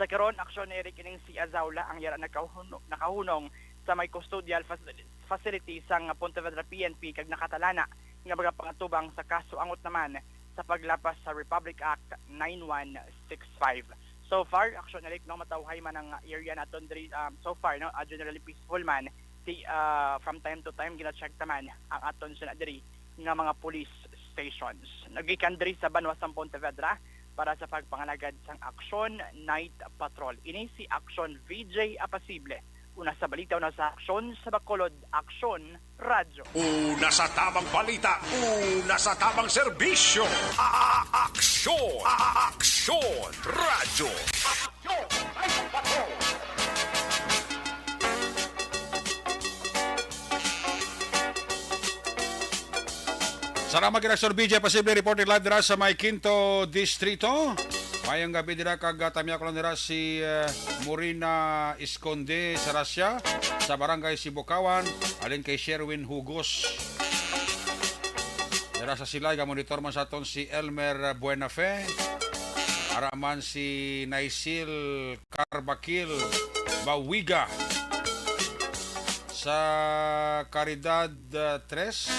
Sa karon, aksyon ni Eric ining si Azaula ang yara nakahuno-, nakahunong sa may custodial facil-, facility sang Pontevedra P N P kag nakatalana nga magapangatubang sa kaso angot naman sa paglapas sa Republic Act nine one six five. So far, aksyon ni Eric, no, matawhay man ang area naton diri, um, so far, no, ah, generally peaceful man, ti, ah, from time to time gina-check ta man ang aton sina diri nga mga police stations. Nagikan diri sa banwa sang Pontevedra para sa pagpangalagad sang Aksyon Night Patrol. Ini si Aksyon V J Apasible. Una sa balita, una sa aksyon, sa Bacolod, Aksyon Radyo. Una sa tamang balita, una sa tamang serbisyo. A-, a-, aksyon, a-, a-, aksyon, radyo. Aksyon, ay, patrol. Salamat gid, Sir B J Pasible, reporting live dira sa may Quinto Distrito. Mayong gabi dira kag, ah, tamya ko lang dira si, ah, Morina Esconde Sarasia sa Barangay Sibukawan, alin kay Sherwin Hugos. Dira sa Silay, gamonitor man sa aton si Elmer Buenafe. Ara man si Naisil Carbakil Bawiga sa Caridad, ah, tres,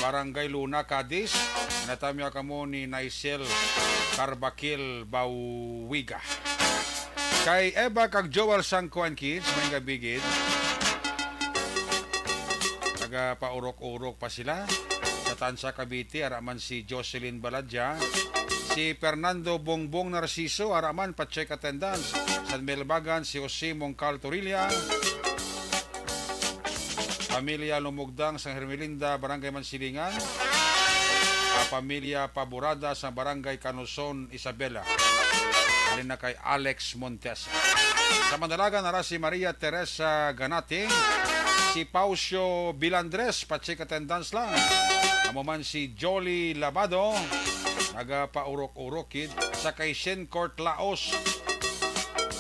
Barangay Luna, Cadiz. Natamya kamo ni Naisel Carbakil Bawiga. Kay Eva kag Joel Sangkuan Kids, may gabigid. Nagapaurok-urok pa sila sa Tansa, Cavite, ara man si Jocelyn Baladja, si Fernando Bongbong Narciso, ara man pa-check attendance, San Melbagan, si Jose Mongcal Torilla, pamilya Lumugdang sang Hermelinda, Barangay Mansilingan, ah, pamilya Paborada sa Barangay Canuson, Isabela. Halin na kay Alex Montes. Sa Mandalagan, nara si Maria Teresa Ganati, si Paucio Bilandres, pa-check attendance lang. Amo man si Jolly Labado, nagapaurok-urok gid sa kay Shen Court Laos.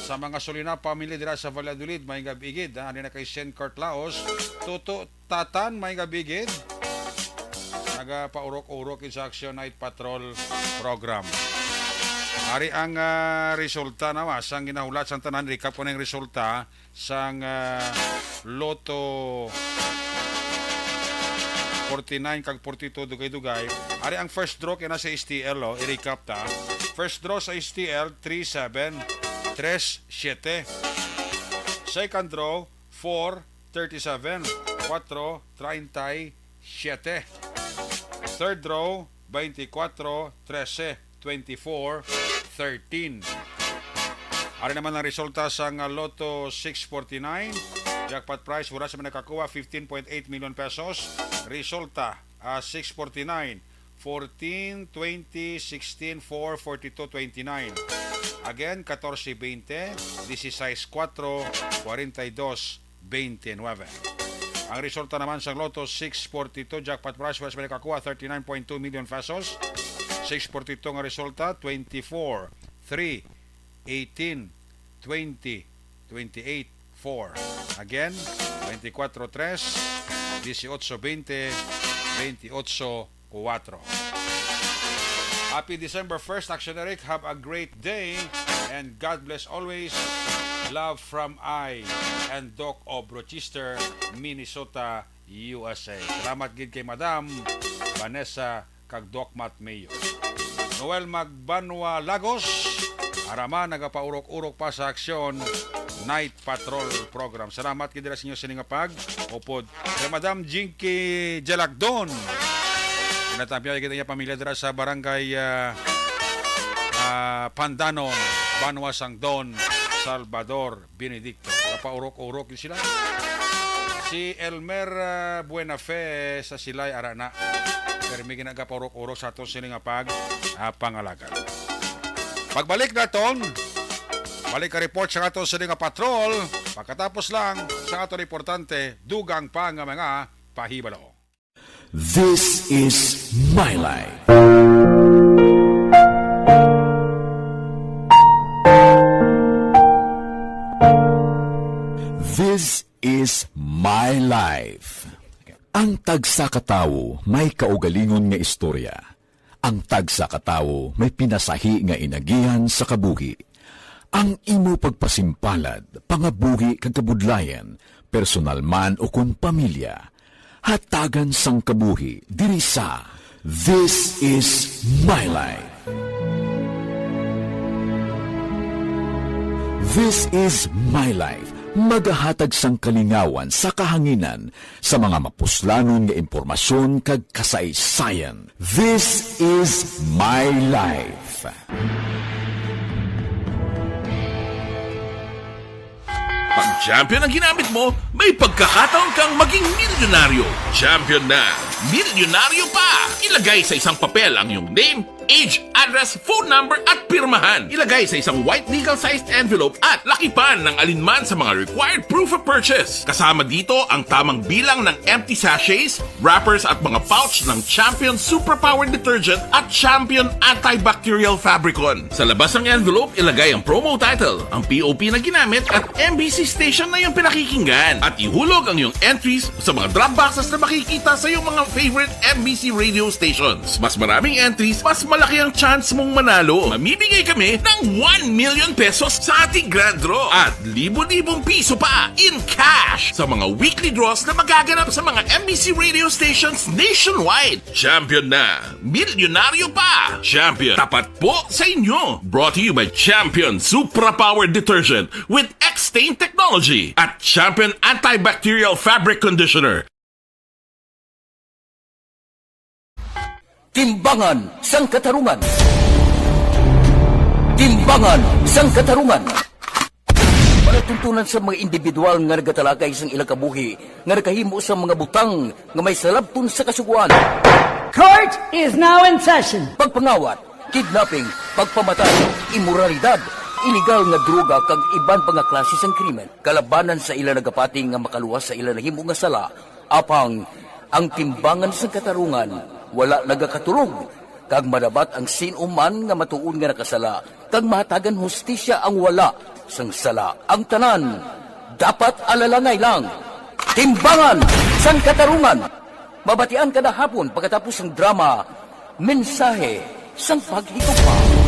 Sa mga Solina family dira sa Valladolid, may gab-i gid, ha? Ano na kay Shen Court Laos? Tuto Tatan, may gab-i gid. Nagapaurok-urok gid sa Action Night Patrol program. Ari ang, ah, resulta na, ah, sang ginahulat sang tanan. Recap ko na yung resulta sang, ah, Lotto forty-nine kag forty-two, dugay-dugay. Ari ang first draw kay na sa S T L, oh. I-recap ta. First draw sa S T L, three seven, tres siete. Second draw, four thirty-seven, cuatro treinta y siete. Third draw, veinticuatro trece, twenty-four thirteen. Ari naman ang resulta sang Lotto six forty-nine. Jackpot prize, wala sa may nakakuha, fifteen point eight million pesos. Resulta, ah, six forty-nine, fourteen, twenty, sixteen, four, forty-two, twenty-nine. Again, catorce veinte, dieciséis cuatro, cuarenta y dos veintinueve. Ang resulta naman sang Lotto six forty-two jackpot prize, wala sa may nakakuha, thirty-nine point two million pesos. Six forty-two nga resulta, twenty-four, three, eighteen, twenty, twenty-eight, four. Again, veinticuatro tres, dieciocho veinte, veintiocho cuatro. Happy December first, Action Eric. Have a great day and God bless always. Love from I and Doc of Rochester, Minnesota, U S A. Salamat gid kay Madam Vanessa kag Doc Matt Mayo. Noel Magbanwa Lagos, ara man nagapaurok-urok pa sa Aksyon Night Patrol Program. Salamat gid dira sa inyo sini nga pag-upod. Kay Madam Jinky Jalagdon, ginatampiay gid ang iya pamilya dira sa barangay, ah, ah, Pandanon, Banwa sang Don Salvador Benedicto. Napaurok-urok gid sila. Si Elmer, ah, Buenafe sa Silay, ara na. Pero may ginagapaurok-urok sa aton sini nga pag, ah, pangalagad. Pagbalik naton, balik ka report sa aton sini nga patrol. Pagkatapos lang sa aton importante, dugang pa nga mga pahibalo. This is My Life. This is Life. Ang tagsa ka tawo may kaugalingon nga istorya. Ang tagsa ka tawo may pinasahi nga inagihan sa kabuhi. Ang imo pagpasimpalad, pangabuhi kag kabudlayan, personal man o kon pamilya, hatagan sang kabuhi diri sa This is My Life. This is My Life, magahatag sang kalingawan sa kahanginan sa mga mapuslanon nga impormasyon kag kasaysayan. This is My Life. Pag champion ang ginamit mo, may pagkakataon kang maging milyonaryo. Champion na, milyonaryo pa! Ilagay sa isang papel ang iyong name, age, address, phone number, at pirmahan. Ilagay sa isang white legal-sized envelope at lakipan ng alinman sa mga required proof of purchase. Kasama dito ang tamang bilang ng empty sachets, wrappers at mga pouch ng Champion Suprapower Detergent at Champion Antibacterial Fabricon. Sa labas ng envelope, ilagay ang promo title, ang P O P na ginamit at M B C station na iyong pinakikinggan. At ihulog ang iyong entries sa mga drop boxes na makikita sa iyong mga favorite M B C radio stations. Mas maraming entries, mas malaki ang chance mong manalo. Mamimigay kami ng one million pesos sa ating grand draw at libo-libong piso pa in cash sa mga weekly draws na magaganap sa mga M B C radio stations nationwide. Champion na! Milyonaryo pa! Champion, tapat po sa inyo! Brought to you by Champion Supra Power Detergent with X-Stain Technology at Champion Antibacterial Fabric Conditioner. Timbangan sang Katarungan. Timbangan sang Katarungan. Palatuntunan sa mga individual nga nagatalakay sang ilang kabuhi nga nakahimo sang mga butang nga may salabton sa kasugoan. Court is now in session. Pagpangawat, kidnapping, pagpamatay, imoralidad, iligal nga droga kag iban pa nga klase sang krimen. Kalabanan sa ila nagapati nga makaluwas sa ila nahimo nga sala, apang ang timbangan sang katarungan wala nagakaturog, kag madabat ang sin-o man nga matuod nga nakasala, kag mahatagan hustisya ang wala sang sala. Ang tanan dapat alalangay lang. Timbangan sang Katarungan. Mabatian kada hapon pagkatapos sang drama, Mensahe sang Paghigugma.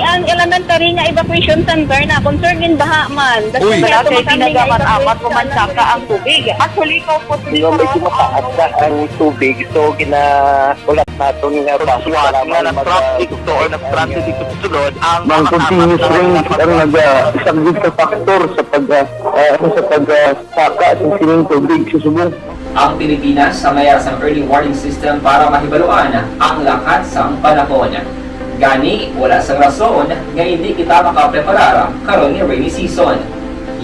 Ang elementary nga evacuation center na concern in baha man. Uy. Wala kay ginagamat-amat, kumansaka ang tubig. Actually, ikaw po, hindi nga medyo mataas na ang tubig, so gina-, wala naton nga bus para nga mag-, nag-traffic to or nag-transit dito sa sulod ang mga continuous rain ang nag-, ah, isang big factor sa pag, ah, ah, ano, sa pag, ah, saka sa sining tubig sa subong. Ang Pilipinas sa mayar sang early warning system para mahibaluan ang lakat sang panahon. Gani, wala sang rason nga hindi kita makapreparar karon nga rainy season.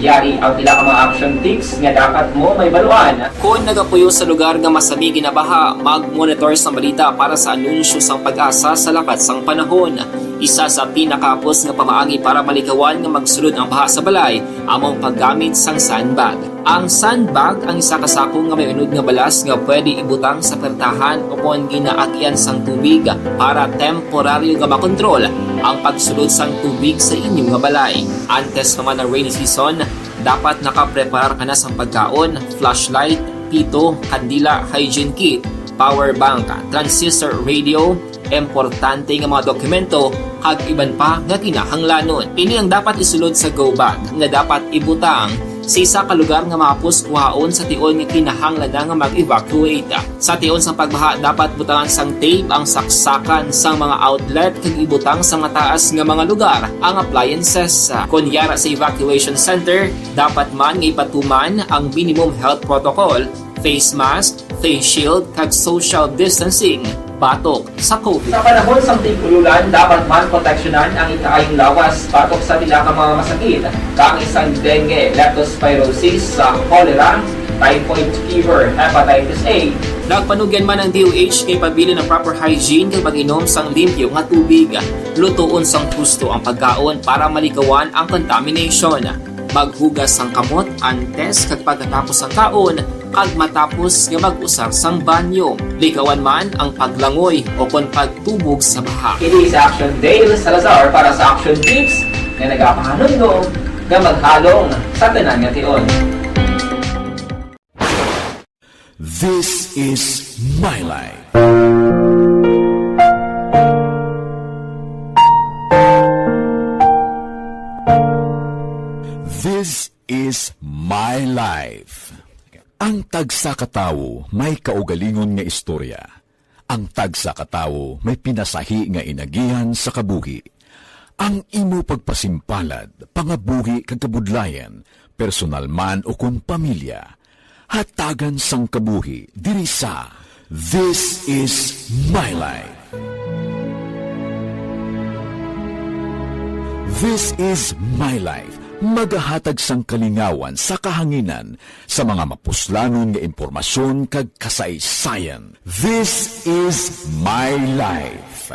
Yari ang pila ka mga action tips nga dapat mo mahibaluan. Kon nagapuyo sa lugar nga masami ginabaha, mag-monitor sang balita para sa anunsyo sang PAGASA sa lakat sang panahon. Isa sa pinakahapos nga pamaagi para malikawan nga magsulod ang baha sa balay amo ang paggamit sang sandbag. Ang sandbag ang isa ka sako nga may unod nga balas nga pwede ibutang sa pertahan o kon ginaagian sang tubig para temporaryo nga makontrol ang pagsulod sang tubig sa inyo nga balay. Antes pa man ang rainy season, dapat nakapreparar ka na sang pagkaon, flashlight, pito, kandila, hygiene kit, power bank, transistor radio, importante nga mga dokumento, kag iban pa nga kinahanglanon. Ini ang dapat isulod sa go bag nga dapat ibutang sa isa ka lugar nga mahapos kuhaon sa tion nga kinahanglan na nga mag-evacuate. Sa tion sang pagbaha, dapat butangan sang tape ang saksakan sang mga outlet kag ibutang sa mataas nga mga lugar ang appliances. Kon yara sa evacuation center, dapat man nga ipatuman ang minimum health protocol, face mask, face shield, kag social distancing batok sa COVID. Sa panahon sang tig-ululan, dapat man proteksyonan ang ikaayong lawas batok sa pila ka mga masakit, kaangay sang dengue, leptospirosis, sa cholera, typhoid fever, hepatitis A. Nagpanugyan man ang D O H nga ipabilin ang proper hygiene kag pag-inom sang limpyo nga tubig. Lutoon sang husto ang pagkaon para malikawan ang contamination. Maghugas sang kamot antes kag pagkatapos sang kaon, kag matapos nga mag-usar sang banyo. Likawan man ang paglangoy o kon pagtubog sa baha. Kini si Action Dale Salazar para sa Action Tips. nga nagapahanumdom nga maghalong sa tanan nga tion. This is my life. This is my life. Ang tagsa ka tawo may kaugalingon nga istorya. Ang tagsa ka tawo may pinasahi nga inagihan sa kabuhi. Ang imo pagpasimpalad, pangabuhi kag kabudlayan, personal man ukon pamilya, hatagan sang kabuhi diri sa This is my life. This is my life. Magahatag sang kalingawan sa kahanginan sa mga mapuslanon nga impormasyon kag kasaysayan. This is my life.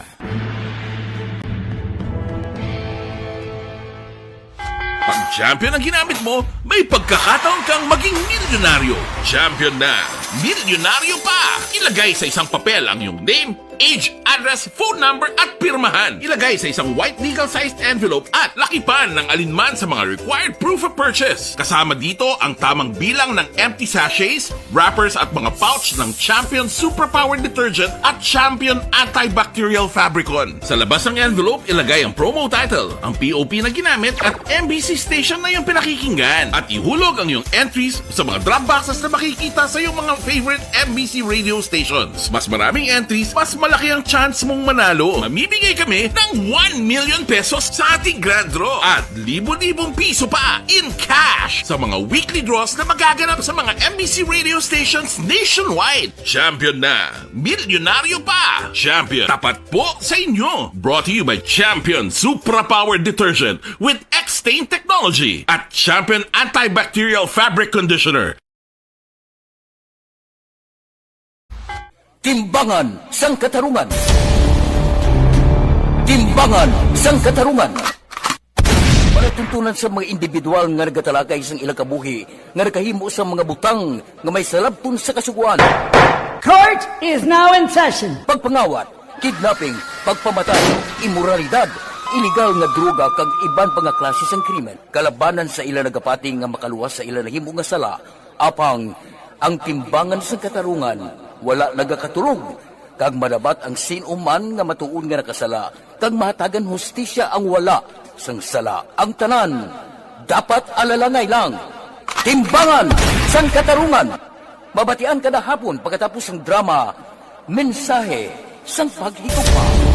Pag champion ang ginamit mo, may pagkakataon kang maging milyonaryo. Champion na, milyonaryo pa! Ilagay sa isang papel ang iyong name, age, address, phone number at pirmahan. Ilagay sa isang white legal-sized envelope at lakipan ng alinman sa mga required proof of purchase. Kasama dito ang tamang bilang ng empty sachets, wrappers at mga pouch ng Champion Superpower Detergent at Champion Antibacterial Fabricon. Sa labas ng envelope, ilagay ang promo title, ang P O P na ginamit at M B C station na iyong pinakikinggan. At ihulog ang iyong entries sa mga drop boxes na makikita sa iyong mga favorite M B C radio stations. Mas maraming entries, mas malaki ang chance mong manalo. Mamimigay kami ng one million pesos sa ating grand draw at libo-libong piso pa in cash sa mga weekly draws na magaganap sa mga M B C radio stations nationwide. Champion na! Milyonaryo pa! Champion, tapat po sa inyo! Brought to you by Champion Supra Power Detergent with X-Stain Technology at Champion Antibacterial Fabric Conditioner. Timbangan sang Katarungan. Timbangan sang Katarungan. Palatuntunan sa mga individual nga nagatalakay sang ilang kabuhi nga nakahimo sa mga butang nga may salabton sa Kasugoan. Court is now in session. Pagpangawat, kidnapping, pagpamatay, imoralidad, iligal nga droga kag iban pa nga klase sang krimen kalabanan sa ila nagapati nga makaluwas sa ila nahimo nga sala. Apang ang timbangan sang katarungan wala nagakatulog, kag madabat ang sin-o man nga matuod nga nakasala, kag mahatagan hustisya ang wala sang sala. Ang tanan dapat alalangay lang. Timbangan sang Katarungan, mabatian kada hapon pagkatapos sang drama, Mensahe sang Paghigugma.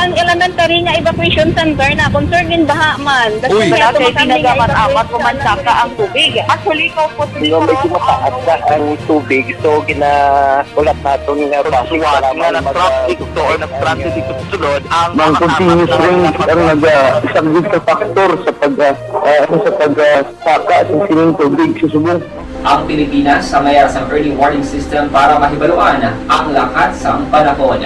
Ang elementary nga evacuation center na concerned in baha man. Uy! Wala kay ginagamat-amat ko man saka ang tubig. Actually, ko po dito medyo mataas na ang tubig. So, ginakulat naton nga base para nga nag-traffic to or nag-transit dito sa sulod ang mga continuous rain ang nag-isang sa factor sa pag ah, ah, sa pag ah, saka sa sining tubig sa subong. Ang Pilipinas ang may sang early warning system para mahibaluan ang lakat sang panahon.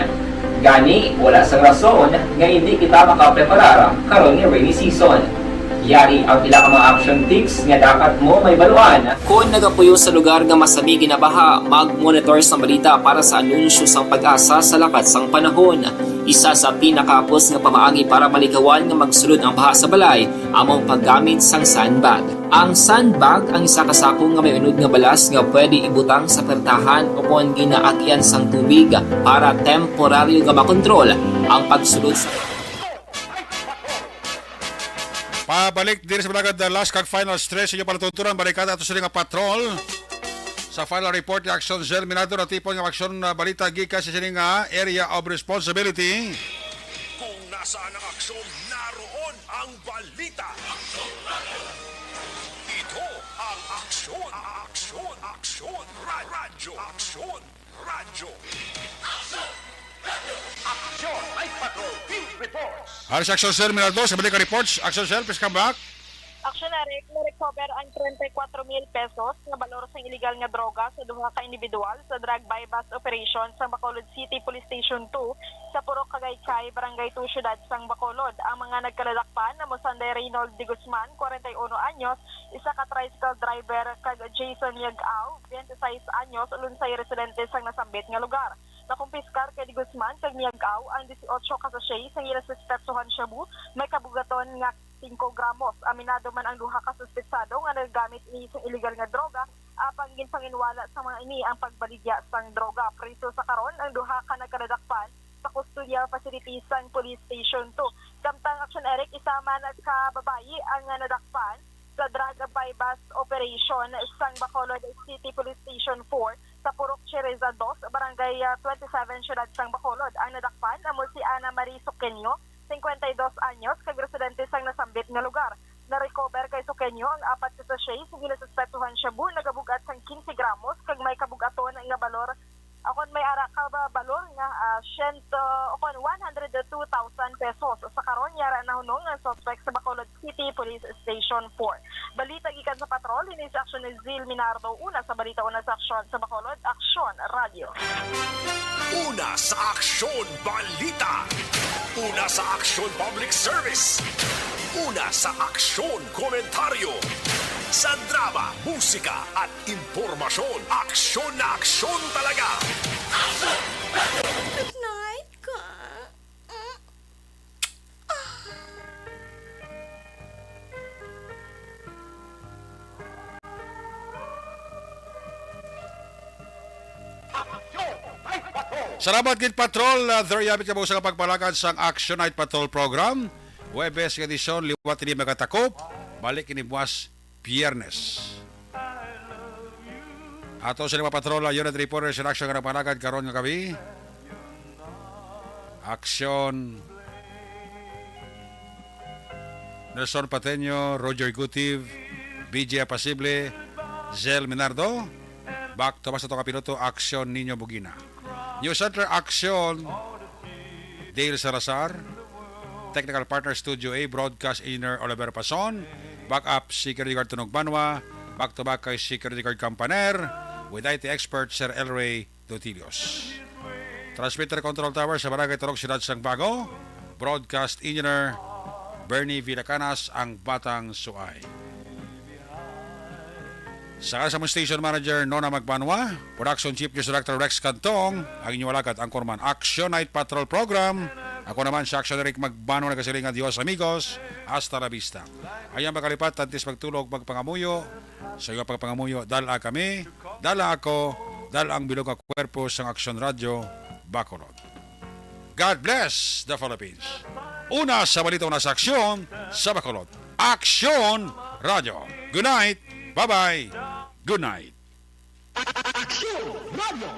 Gani, wala sang rason nga indi kita makapreparar karon nga rainy season. Yari ang pila ka mga action tips nga dapat mo mahibaluan. Kon nagapuyo sa lugar nga masami ginabaha, mag-monitor sang balita para sa anunsyo sang PAGASA sa lakat sang panahon. Isa sa pinakahapos nga pamaagi para malikawan nga magsulod ang baha sa balay amo ang paggamit sang sandbag. Ang sandbag ang isa ka sako nga may unod nga balas nga pwede ibutang sa pertahan ukon ginaagian sang tubig para temporaryo nga makontrol ang pagsulod sa Pabalik diri sa Balagad, the last kag final stretch sa inyo palatuntunan. Balikan ato sila nga patrol. Sa final report ni Action Zell Minado, natipon nga aksyon na balita gikan sa sini nga area of responsibility. Kung nasaan ang aksyon, naroon ang balita. Ito ang Aksyon, Aksyon, Aksyon, Ra- Radyo, Aksyon, Radyo. Aksyon, Night Patrol, Field Reports. Ari si Action Cell Minaldo sa balik nga reports. Action Cell, please come back. Action Eric, na-recover ang treinta y cuatro mil pesos nga balor sang iligal nga droga sa duha ka individual sa drug buy-bust operation sa Bacolod City Police Station two sa Purok Kagaykay, Barangay two, Siyudad sang Bacolod. Ang mga nagkaladakpan amo sanday Reynold de Guzman, kwarenta y uno anyos, isa ka tricycle driver, kag Jason Yag-aw, twenty-six anyos, lunsay residente sang nasambit nga lugar. Nakumpiskar kay De Guzman kag Miag-ao ang dieciocho ka sachet sang ila suspetsohan shabu may kabugaton nga singko gramos. Aminado man ang duha ka suspetsado nga nagagamit ini sang illegal nga droga, apang ginpanginwala sa mga ini ang pagbaligya sang droga. Priso sa karon ang duha ka nagkadadakpan sa custodial facility sang Police Station two. Samtang, Action Eric, isa man ka babayi ang nadakpan sa drug buy-bust operation sang Bacolod City Police Station four sa Purok Chereza dos, Barangay, ah, twenty-seven, Siyudad sang Bacolod. Ang nadakpan amo si Ana Marie Suqueño, cincuenta y dos anyos, kag residente sang nasambit nga lugar. Na-recover kay Suqueño ang apat ka sachet sa ginasuspetsohan shabu, nagabug-at sang quince gramos kag may kabug-aton nga balor, o kon may ara ka ba-, balor nga, ah, siyento, o kon one hundred two thousand pesos. Sa karon, yara nahunong ang suspect sa Bacolod City Police Station four. Balita gikan sa patrol, ini sa Aksyon ni Zil Minardo. Una sa balita, una sa aksyon sa Bacolod, Aksyon Radio. Una sa aksyon, balita. Una sa aksyon, public service. Una sa aksyon, komentaryo. Sa drama, musika, at impormasyon, aksyon na aksyon talaga. Good night, ka. Salamat gid, Patrol. Uh, there you have it, kabusang ang pagpalakad sang Action Night Patrol Program. Huwebes nga edisyon, liwat ini magatakop. Balik ini buwas, Biyernes. Ato sa lima, Patrol, uh, unit reporter sa Action nga nagpalakad karon nga gabi. Aksyon. Nelson Pateño, Roger Gutiv, B J Apasible, Zel Minardo. Back to back sa to kapiloto, Aksyon Nino Bugina. News Center, Aksyon Dale Salazar. Technical partner, Studio A, broadcast engineer, Oliver Pason. Backup, si Kerry Gartunog Banwa. Back to back kay si Kerry Campaner. With I T expert, Sir Elray Dotilios. Transmitter Control Tower sa Barangay Turok, Siyudad sang Bago. Broadcast Engineer, Bernie Villacanas, ang Batang Suay. Sa ngalan sa among Station Manager, Nona Magbanwa, Production Chief News Director Rex Cantong, ang inyong alagad, ang kurman, Action Night Patrol Program. Ako naman si Action Eric Magbanwa, nagasiling nga, "Dios amigos, hasta la vista." Ayaw makalipat, antes magtulog, magpangamuyo. Sa iyo pagpangamuyo, dala kami, dala ako, dala ang bilog nga kwerpo sang Aksyon Radyo Bacolod. God bless the Philippines. Una sa balita, una sa aksyon sa Bacolod. Aksyon Radyo. Good night. Bye-bye. Good night. Aksyon Radyo.